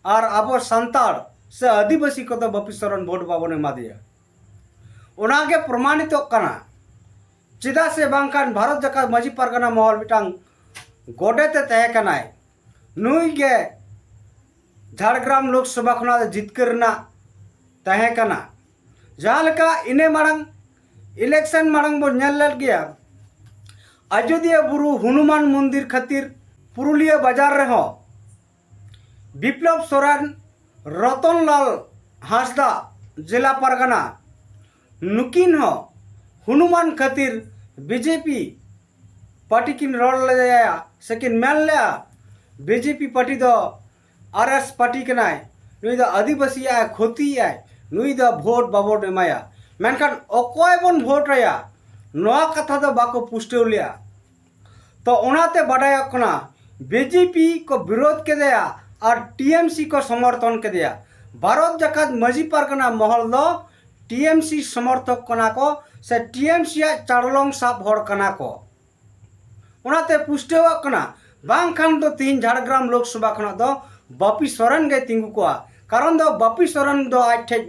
ᱟᱨ ᱟᱵᱚ ᱥᱟᱱᱛᱟᱲ ᱥᱮ ᱟᱹᱫᱤᱵᱟᱹᱥᱤ ᱠᱚᱫᱚ ᱵᱟᱯᱤ ᱥᱚᱨᱮᱱ ᱵᱷᱳᱴ ᱵᱟᱵᱚᱱ ᱮᱢᱟ ᱫᱮᱭᱟ᱾ ᱚᱱᱟᱜᱮ ᱯᱨᱚᱢᱟᱱᱤᱛᱚᱜ ᱠᱟᱱᱟ᱾ ᱪᱮᱫᱟᱜ ᱥᱮ ᱵᱟᱝᱠᱷᱟᱱ ᱵᱷᱟᱨᱚᱛ ᱡᱟᱠᱟᱛ ᱢᱟᱹᱡᱷᱤ ᱯᱟᱨᱜᱟᱱᱟ ᱢᱚᱦᱚᱞ ᱢᱤᱫᱴᱟᱝ ᱜᱚᱰᱮᱛ ᱮ ᱛᱟᱦᱮᱸ ᱠᱟᱱᱟᱭ, ᱱᱩᱭ ᱜᱮ ᱡᱷᱟᱲᱜᱨᱟᱢ ᱞᱳᱠᱥᱚᱵᱷᱟ ᱠᱷᱚᱱᱟᱜ ᱫᱚ ᱡᱤᱛᱠᱟᱹᱨ ᱨᱮᱱᱟᱜ ᱛᱟᱦᱮᱸ ᱠᱟᱱᱟ᱾ ᱡᱟᱦᱟᱸ ᱞᱮᱠᱟ ᱤᱱᱟᱹ ᱢᱟᱲᱟᱝ, ᱤᱞᱮᱠᱥᱚᱱ ᱢᱟᱲᱟᱝ ᱵᱚᱱ ᱧᱮᱞ ᱞᱮᱫ ᱜᱮᱭᱟ, ᱟᱡᱳᱫᱤᱭᱟᱹ ᱵᱩᱨᱩ ᱦᱚᱱᱩᱢᱟᱱ ᱢᱚᱱᱫᱤᱨ ᱠᱷᱟᱹᱛᱤᱨ ᱯᱩᱨᱩᱞᱤᱭᱟᱹ ᱵᱟᱡᱟᱨ ᱨᱮᱦᱚᱸ ᱵᱤᱯᱞᱚᱵ ᱥᱚᱨᱮᱱ, ᱨᱚᱛᱚᱱᱞᱟᱞ ᱦᱟᱸᱥᱫᱟ, ᱡᱮᱞᱟ ᱯᱟᱨᱜᱟᱱᱟ, ᱱᱩᱠᱤᱱ ᱦᱚᱸ ᱦᱚᱱᱩᱢᱟᱱ ᱠᱷᱟᱹᱛᱤᱨ ᱵᱤᱡᱮᱯᱤ ᱯᱟᱨᱴᱤ ᱠᱤᱱ ᱨᱚᱲ ᱞᱮᱫᱟ ᱥᱮ ᱠᱤᱱ ᱢᱮᱱ ᱞᱮᱫᱟ, ᱵᱤᱡᱮᱯᱤ ᱯᱟᱨᱴᱤ ᱫᱚ ᱟᱨ ᱮᱥ ᱯᱟᱨᱴᱤ ᱠᱟᱱᱟᱭ, ᱱᱩᱭ ᱫᱚ ᱟᱹᱫᱤᱵᱟᱹᱥᱤᱭᱟᱜ ᱮ ᱠᱷᱚᱛᱤᱭᱮᱫᱟᱭ, ᱱᱩᱭ ᱫᱚ ᱵᱷᱳᱴ ᱵᱟᱵᱚᱱ ᱮᱢᱟᱭᱟ᱾ ᱢᱮᱱᱠᱷᱟᱱ ᱚᱠᱚᱭ ᱵᱚᱱ ᱵᱷᱳᱴ ᱟᱭᱟ, ᱱᱚᱣᱟ ᱠᱟᱛᱷᱟ ᱫᱚ ᱵᱟᱠᱚ ᱯᱩᱥᱴᱟᱹᱣ ᱞᱮᱫᱟ᱾ ᱛᱚ ᱚᱱᱟᱛᱮ ᱵᱟᱰᱟᱭᱚᱜ ᱠᱟᱱᱟ, ᱵᱤᱡᱮᱯᱤ ᱠᱚ ᱵᱤᱨᱳᱫᱷ ᱠᱮᱫᱮᱭᱟ ᱟᱨ ᱴᱤᱮᱢᱥᱤ ᱠᱚ ᱥᱚᱢᱚᱨᱛᱷᱚᱱ ᱠᱮᱫᱮᱭᱟ᱾ ᱵᱷᱟᱨᱚᱛ ᱡᱟᱠᱟᱛ ᱢᱟᱹᱡᱷᱤ ᱯᱟᱨᱜᱟᱱᱟ ᱢᱚᱦᱚᱞ ᱫᱚ ᱴᱤᱮᱢᱥᱤ ᱥᱚᱢᱚᱨᱛᱷᱚᱠ ᱠᱟᱱᱟ ᱠᱚ ᱥᱮ ᱴᱤᱮᱢᱥᱤ ᱭᱟᱜ ᱪᱟᱲᱞᱚᱝ ᱥᱟᱵ ᱦᱚᱲ ᱠᱟᱱᱟ ᱠᱚ᱾ ᱚᱱᱟᱛᱮ ᱯᱩᱥᱴᱟᱹᱣᱚᱜ ᱠᱟᱱᱟ, ᱵᱟᱝᱠᱷᱟᱱ ᱫᱚ ᱛᱤᱦᱤᱧ ᱡᱷᱟᱲᱜᱨᱟᱢ ᱞᱳᱠᱥᱚᱵᱷᱟ ᱠᱷᱚᱱᱟᱜ ᱫᱚ ᱵᱟᱯᱤ ᱥᱚᱨᱮᱱ ᱜᱮᱭ ᱛᱤᱸᱜᱩ ᱠᱚᱜᱼᱟ᱾ ᱠᱟᱨᱚᱱ ᱫᱚ ᱵᱟᱯᱤ ᱥᱚᱨᱮᱱ ᱫᱚ ᱟᱡ ᱴᱷᱮᱡ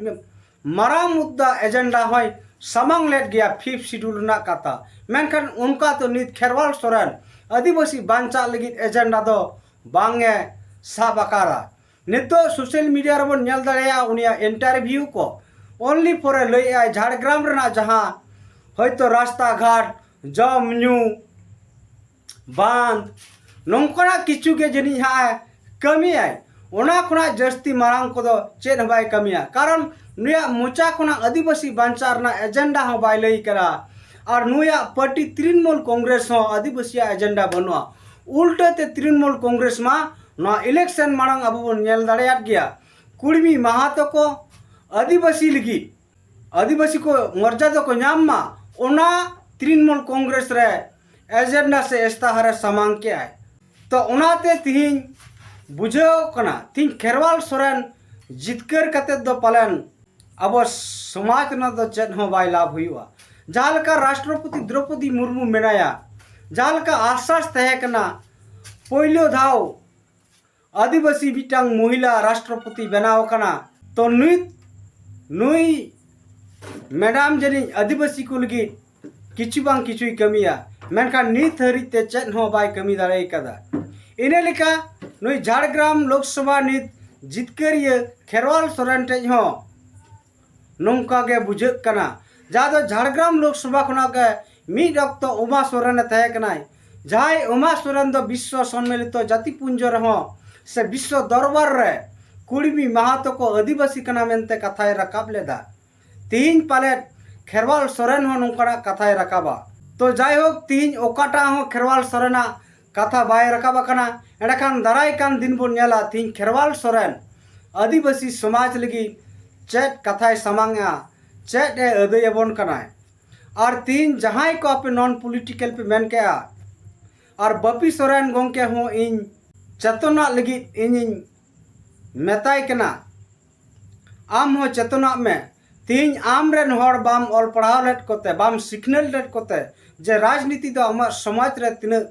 ᱢᱟᱨᱟᱝ ᱢᱩᱫᱽᱫᱟ ᱮᱡᱮᱱᱰᱟ ᱦᱚᱸᱭ ᱥᱟᱢᱟᱝ ᱞᱮᱫ ᱜᱮᱭᱟ, ᱯᱷᱤᱯᱛᱷ ᱥᱤᱰᱩᱞ ᱨᱮᱱᱟᱜ ᱠᱟᱛᱷᱟ᱾ ᱢᱮᱱᱠᱷᱟᱱ ᱚᱱᱠᱟ ᱛᱚ ᱱᱤᱛ ᱠᱷᱮᱨᱣᱟᱞ ᱥᱚᱨᱮᱱ ᱟᱹᱫᱤᱵᱟᱹᱥᱤ ᱵᱟᱧᱪᱟᱜ ᱞᱟᱹᱜᱤᱫ ᱮᱡᱮᱱᱰᱟ ᱫᱚ ᱵᱟᱝ ᱮ ᱥᱟᱵ ᱟᱠᱟᱫᱟ᱾ ᱱᱤᱛᱚᱜ ᱥᱳᱥᱟᱞ ᱢᱤᱰᱤᱭᱟ ᱨᱮᱵᱚᱱ ᱧᱮᱞ ᱫᱟᱲᱮᱭᱟᱜᱼᱟ ᱩᱱᱤᱭᱟᱜ ᱤᱱᱴᱟᱨᱵᱷᱤᱭᱩ ᱠᱚ, ᱚᱱᱞᱤ ᱯᱷᱚᱨ ᱮ ᱞᱟᱹᱭᱮᱫᱼᱟᱭ ᱡᱷᱟᱲᱜᱨᱟᱢ ᱨᱮᱱᱟᱜ ᱡᱟᱦᱟᱸ ᱦᱚᱭᱛᱳ ᱨᱟᱥᱛᱟ ᱜᱷᱟᱴ, ᱡᱚᱢ ᱧᱩ, ᱵᱟᱸᱫᱷ, ᱱᱚᱝᱠᱟᱱᱟᱜ ᱠᱤᱪᱷᱩ ᱜᱮ ᱡᱟᱹᱱᱤᱡ ᱦᱟᱸᱜ ᱮ ᱠᱟᱹᱢᱤᱭᱟᱭ᱾ ᱚᱱᱟ ᱠᱷᱚᱱᱟᱜ ᱡᱟᱹᱥᱛᱤ ᱢᱟᱨᱟᱝ ᱠᱚᱫᱚ ᱪᱮᱫ ᱦᱚᱸ ᱵᱟᱭ ᱠᱟᱹᱢᱤᱭᱟ, ᱠᱟᱨᱚᱱ ᱱᱩᱭᱟᱜ ᱢᱚᱪᱟ ᱠᱷᱚᱱᱟᱜ ᱟᱹᱫᱤᱵᱟᱹᱥᱤ ᱵᱟᱧᱪᱟᱣ ᱨᱮᱱᱟᱜ ᱮᱡᱮᱱᱰᱟ ᱦᱚᱸ ᱵᱟᱭ ᱞᱟᱹᱭ ᱠᱟᱫᱟ᱾ ᱟᱨ ᱱᱩᱭᱟᱜ ᱯᱟᱨᱴᱤ ᱛᱨᱤᱱᱢᱩᱞ ᱠᱚᱝᱜᱨᱮᱥ ᱦᱚᱸ ᱟᱹᱫᱤᱵᱟᱹᱥᱤᱭᱟᱜ ᱮᱡᱮᱱᱰᱟ ᱵᱟᱹᱱᱩᱜᱼᱟ᱾ ᱩᱞᱴᱟᱹ ᱛᱮ ᱛᱨᱤᱱᱢᱩᱞ ᱠᱚᱝᱜᱨᱮᱥ ᱢᱟ ᱱᱚᱣᱟ ᱤᱞᱮᱠᱥᱚᱱ ᱢᱟᱲᱟᱝ ᱟᱵᱚ ᱵᱚᱱ ᱧᱮᱞ ᱫᱟᱲᱮᱭᱟᱫ ᱜᱮᱭᱟ, ᱠᱩᱲᱢᱤ ᱢᱟᱦᱟᱛᱚ ᱠᱚ ᱟᱹᱫᱤᱵᱟᱹᱥᱤ ᱞᱟᱹᱜᱤᱫ, ᱟᱹᱫᱤᱵᱟᱹᱥᱤ ᱠᱚ ᱢᱚᱨᱡᱟᱫᱟ ᱠᱚ ᱧᱟᱢ ᱢᱟ, ᱚᱱᱟ ᱛᱨᱤᱱᱢᱩᱞ ᱠᱚᱝᱜᱨᱮᱥ ᱨᱮ ᱮᱡᱮᱱᱰᱟ ᱥᱮ ᱮᱥᱛᱟᱦᱟᱨᱮ ᱥᱟᱢᱟᱝ ᱠᱮᱜᱼᱟᱭ᱾ ᱛᱚ ᱚᱱᱟᱛᱮ ᱛᱤᱦᱤᱧ ᱵᱩᱡᱷᱟᱹᱣ ᱠᱟᱱᱟ, ᱛᱤᱦᱤᱧ ᱠᱷᱮᱨᱣᱟᱞ ᱥᱚᱨᱮᱱ ᱡᱤᱛᱠᱟᱹᱨ ᱠᱟᱛᱮ ᱫᱚ ᱯᱟᱞᱮᱱ ᱟᱵᱚ ᱥᱚᱢᱟᱡᱽ ᱨᱮᱱᱟᱜ ᱫᱚ ᱪᱮᱫ ᱦᱚᱸ ᱵᱟᱭ ᱞᱟᱵᱷ ᱦᱩᱭᱩᱜᱼᱟ᱾ ᱡᱟᱦᱟᱸ ᱞᱮᱠᱟ ᱨᱟᱥᱴᱨᱚᱯᱚᱛᱤ ᱫᱨᱚᱯᱚᱫᱤ ᱢᱩᱨᱢᱩ ᱢᱮᱱᱟᱭᱟ, ᱡᱟᱦᱟᱸ ᱞᱮᱠᱟ ᱟᱥᱥᱟᱥ ᱛᱟᱦᱮᱸ ᱠᱟᱱᱟ, ᱯᱳᱭᱞᱳ ᱫᱷᱟᱣ ᱟᱹᱫᱤᱵᱟᱹᱥᱤ ᱢᱤᱫᱴᱟᱝ ᱢᱚᱦᱤᱞᱟ ᱨᱟᱥᱴᱨᱚᱯᱚᱛᱤ ᱵᱮᱱᱟᱣ ᱟᱠᱟᱱᱟ, ᱛᱚ ᱱᱤᱛ ᱱᱩᱭ ᱢᱮᱰᱟᱢ ᱡᱟᱹᱱᱤᱡ ᱟᱹᱫᱤᱵᱟᱹᱥᱤ ᱠᱚ ᱞᱟᱹᱜᱤᱫ ᱠᱤᱪᱷᱩ ᱵᱟᱝ ᱠᱤᱪᱷᱩᱭ ᱠᱟᱹᱢᱤᱭᱟ, ᱢᱮᱱᱠᱷᱟᱱ ᱱᱤᱛ ᱦᱟᱹᱨᱤᱡ ᱛᱮ ᱪᱮᱫ ᱦᱚᱸ ᱵᱟᱭ ᱠᱟᱹᱢᱤ ᱫᱟᱲᱮ ᱠᱟᱫᱟ᱾ ᱤᱱᱟᱹ ᱞᱮᱠᱟ ᱱᱩᱭ ᱡᱷᱟᱲᱜᱨᱟᱢ ᱞᱳᱠᱥᱚᱵᱷᱟ ᱱᱤᱛ ᱡᱤᱛᱠᱟᱹᱨᱤᱭᱟᱹ ᱠᱷᱮᱨᱣᱟᱞ ᱥᱚᱨᱮᱱ ᱴᱷᱮᱡ ᱦᱚᱸ ᱱᱚᱝᱠᱟ ᱜᱮ ᱵᱩᱡᱷᱟᱹᱜ ᱠᱟᱱᱟ, ᱡᱟᱦᱟᱸ ᱫᱚ ᱡᱷᱟᱲᱜᱨᱟᱢ ᱞᱳᱠᱥᱚᱵᱷᱟ ᱠᱷᱚᱱᱟᱜ ᱜᱮ ᱢᱤᱫ ᱚᱠᱛᱚ ᱩᱢᱟ ᱥᱚᱨᱮᱱᱮ ᱛᱟᱦᱮᱸ ᱠᱟᱱᱟᱭ, ᱡᱟᱦᱟᱸᱭ ᱩᱢᱟ ᱥᱚᱨᱮᱱ ᱫᱚ ᱵᱤᱥᱥᱚ ᱥᱚᱢᱢᱤᱞᱤᱛᱚ ᱡᱟᱹᱛᱤ ᱯᱩᱧᱡᱚ ᱨᱮᱦᱚᱸ ᱥᱮ ᱵᱤᱥᱥᱚ ᱫᱚᱨᱵᱟᱨ ᱨᱮ ᱠᱩᱲᱢᱤ ᱢᱟᱦᱟᱛᱚ ᱠᱚ ᱟᱹᱫᱤᱵᱟᱹᱥᱤ ᱠᱟᱱᱟ ᱢᱮᱱᱛᱮ ᱠᱟᱛᱷᱟᱭ ᱨᱟᱠᱟᱵ ᱞᱮᱫᱟ᱾ ᱛᱤᱦᱤᱧ ᱯᱟᱞᱮᱫ ᱠᱷᱮᱨᱣᱟᱞ ᱥᱚᱨᱮᱱ ᱦᱚᱸ ᱱᱚᱝᱠᱟᱱᱟᱜ ᱠᱟᱛᱷᱟᱭ ᱨᱟᱠᱟᱵᱟ᱾ ᱛᱚ ᱡᱟᱭᱦᱳᱠ, ᱛᱤᱦᱤᱧ ᱚᱠᱟᱴᱟᱜ ᱦᱚᱸ ᱠᱷᱮᱨᱣᱟᱞ ᱥᱚᱨᱮᱱᱟᱜ ᱠᱟᱛᱷᱟ ᱵᱟᱭ ᱨᱟᱠᱟᱵ ᱟᱠᱟᱱᱟ᱾ ᱮᱸᱰᱮᱠᱷᱟᱱ ᱫᱟᱨᱟᱭ ᱠᱟᱱ ᱫᱤᱱ ᱵᱚᱱ ᱧᱮᱞᱟ ᱛᱤᱦᱤᱧ ᱠᱷᱮᱨᱣᱟᱞ ᱥᱚᱨᱮᱱ ᱟᱹᱫᱤᱵᱟᱹᱥᱤ ᱥᱚᱢᱟᱡᱽ ᱞᱟᱹᱜᱤᱫ ᱪᱮᱫ ᱠᱟᱛᱷᱟᱭ ᱥᱟᱢᱟᱝ ᱮᱜᱼᱟ, ᱪᱮᱫ ᱮ ᱟᱹᱫᱟᱹᱭ ᱟᱵᱚᱱ ᱠᱟᱱᱟᱭ᱾ ᱟᱨ ᱛᱤᱦᱤᱧ ᱡᱟᱦᱟᱸᱭ ᱠᱚ ᱟᱯᱮ ᱱᱚᱱ ᱯᱚᱞᱤᱴᱤᱠᱮᱞ ᱯᱮ ᱢᱮᱱ ᱠᱮᱜᱼᱟ, ᱟᱨ ᱵᱟᱯᱤ ᱥᱚᱨᱮᱱ ᱜᱚᱢᱠᱮ ᱦᱚᱸ ᱤᱧ ᱪᱮᱛᱚᱱᱟᱜ ᱞᱟᱹᱜᱤᱫ ᱤᱧᱤᱧ ᱢᱮᱛᱟᱭ ᱠᱟᱱᱟ, ᱟᱢ ᱦᱚᱸ ᱪᱮᱛᱚᱱᱟᱜ ᱢᱮ᱾ ᱛᱤᱦᱤᱧ ᱟᱢ ᱨᱮᱱ ᱦᱚᱲ ᱵᱟᱢ ᱚᱞ ᱯᱟᱲᱦᱟᱣ ᱞᱮᱫ ᱠᱚᱛᱮ, ᱵᱟᱢ ᱥᱤᱠᱷᱱᱟᱹᱛ ᱞᱮᱫ ᱠᱚᱛᱮ ᱡᱮ ᱨᱟᱡᱽᱱᱤᱛᱤ ᱫᱚ ᱟᱢᱟᱜ ᱥᱚᱢᱟᱡᱽ ᱨᱮ ᱛᱤᱱᱟᱹᱜ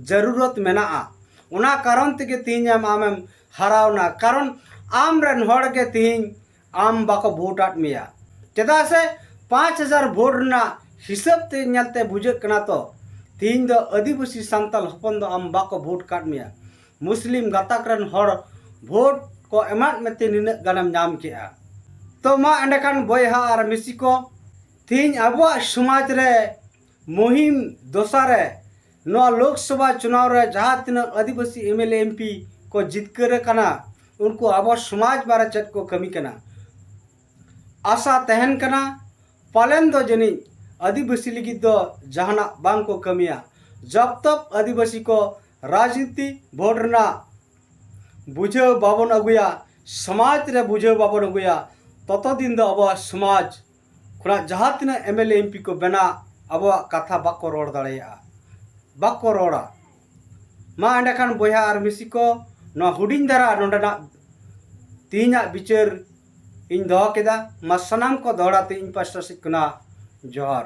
ᱡᱟᱹᱨᱩᱨᱚᱛ ᱢᱮᱱᱟᱜᱼᱟ, ᱚᱱᱟ ᱠᱟᱨᱚᱱ ᱛᱮᱜᱮ ᱛᱤᱦᱤᱧ ᱟᱢ, ᱟᱢᱮᱢ ᱦᱟᱨᱟᱣᱱᱟ᱾ ᱠᱟᱨᱚᱱ ᱟᱢ ᱨᱮᱱ ᱦᱚᱲ ᱜᱮ ᱛᱤᱦᱤᱧ ᱟᱢ ᱵᱟᱠᱚ ᱵᱷᱳᱴ ᱟᱫ ᱢᱮᱭᱟ᱾ ᱪᱮᱫᱟᱜ ᱥᱮ ᱯᱟᱸᱪ ᱦᱟᱡᱟᱨ ᱵᱷᱳᱴ ᱨᱮᱱᱟᱜ ᱦᱤᱥᱟᱹᱵ ᱛᱮ ᱧᱮᱞᱛᱮ ᱵᱩᱡᱷᱟᱹᱜ ᱠᱟᱱᱟ ᱛᱚ, ᱛᱤᱦᱤᱧ ᱫᱚ ᱟᱹᱫᱤᱵᱟᱹᱥᱤ ᱥᱟᱱᱛᱟᱞ ᱦᱚᱯᱚᱱ ᱫᱚ ᱟᱢ ᱵᱟᱠᱚ ᱵᱷᱳᱴ ᱠᱟᱫ ᱢᱮᱭᱟ᱾ ᱢᱩᱥᱞᱤᱢ ᱜᱟᱛᱟᱠ ᱨᱮᱱ ᱦᱚᱲ ᱵᱷᱳᱴ ᱠᱚ ᱮᱢᱟᱫ ᱢᱮᱛᱮ ᱱᱤᱱᱟᱹᱜ ᱜᱟᱱᱮᱢ ᱧᱟᱢ ᱠᱮᱜᱼᱟ᱾ ᱛᱚ ᱢᱟ ᱮᱸᱰᱮᱠᱷᱟᱱ ᱵᱚᱭᱦᱟ ᱟᱨ ᱢᱤᱥᱤ ᱠᱚ, ᱛᱤᱦᱤᱧ ᱟᱵᱚᱣᱟᱜ ᱥᱚᱢᱟᱡᱽ ᱨᱮ ᱢᱩᱦᱤᱢ ᱫᱚᱥᱟ ᱨᱮ ᱱᱚᱣᱟ ᱞᱳᱠᱥᱚᱵᱷᱟ ᱪᱩᱱᱟᱣ ᱨᱮ ᱡᱟᱦᱟᱸ ᱛᱤᱱᱟᱹᱜ ᱟᱹᱫᱤᱵᱟᱹᱥᱤ M L A M P ᱠᱚ ᱡᱤᱛᱠᱟᱹᱨ ᱟᱠᱟᱱᱟ, ᱩᱱᱠᱩ ᱟᱵᱚ ᱥᱚᱢᱟᱡᱽ ᱵᱟᱨᱮ ᱪᱮᱫ ᱠᱚ ᱠᱟᱹᱢᱤ ᱠᱟᱱᱟ? ᱟᱥᱟ ᱛᱟᱦᱮᱱ ᱠᱟᱱᱟ ᱯᱟᱞᱮᱱ ᱫᱚ ᱡᱟᱹᱱᱤᱡ ᱟᱹᱫᱤᱵᱟᱹᱥᱤ ᱞᱟᱹᱜᱤᱫ ᱫᱚ ᱡᱟᱦᱟᱱᱟᱜ ᱵᱟᱝ ᱠᱚ ᱠᱟᱹᱢᱤᱭᱟ᱾ ᱡᱚᱵ ᱛᱚᱠ ᱟᱹᱫᱤᱵᱟᱹᱥᱤ ᱠᱚ ᱨᱟᱡᱽᱱᱤᱛᱤ ᱵᱷᱳᱴ ᱨᱮᱱᱟᱜ ᱵᱩᱡᱷᱟᱹᱣ ᱵᱟᱵᱚᱱ ᱟᱹᱜᱩᱭᱟ, ᱥᱚᱢᱟᱡᱽ ᱨᱮ ᱵᱩᱡᱷᱟᱹᱣ ᱵᱟᱵᱚᱱ ᱟᱹᱜᱩᱭᱟ, ᱛᱚᱛᱚ ᱫᱤᱱ ᱫᱚ ᱟᱵᱚᱣᱟᱜ ᱥᱚᱢᱟᱡᱽ ᱠᱷᱚᱱᱟᱜ ᱡᱟᱦᱟᱸ ᱛᱤᱱᱟᱹᱜ M L A M P ᱠᱚ ᱵᱮᱱᱟᱜ, ᱟᱵᱚᱣᱟᱜ ᱠᱟᱛᱷᱟ ᱵᱟᱠᱚ ᱨᱚᱲ ᱫᱟᱲᱮᱭᱟᱜᱼᱟ, ᱵᱟᱠᱚ ᱨᱚᱲᱟ᱾ ᱢᱟ ᱮᱸᱰᱮᱠᱷᱟᱱ ᱵᱚᱭᱦᱟ ᱟᱨ ᱢᱤᱥᱤ ᱠᱚ, ᱱᱚᱣᱟ ᱦᱩᱰᱤᱧ ᱫᱷᱟᱨᱟ ᱱᱚᱰᱮᱱᱟᱜ ᱛᱮᱦᱮᱧᱟᱜ ᱵᱤᱪᱟᱹᱨ ᱤᱧ ᱫᱚᱦᱚ ᱠᱮᱫᱟ᱾ ᱢᱟ ᱥᱟᱱᱟᱢ ᱠᱚ ᱫᱚᱦᱲᱟ ᱛᱮ ᱤᱧ ᱯᱟᱥᱴᱟ ᱥᱮᱫ ᱠᱷᱚᱱᱟᱜ ᱡᱚᱦᱟᱨ᱾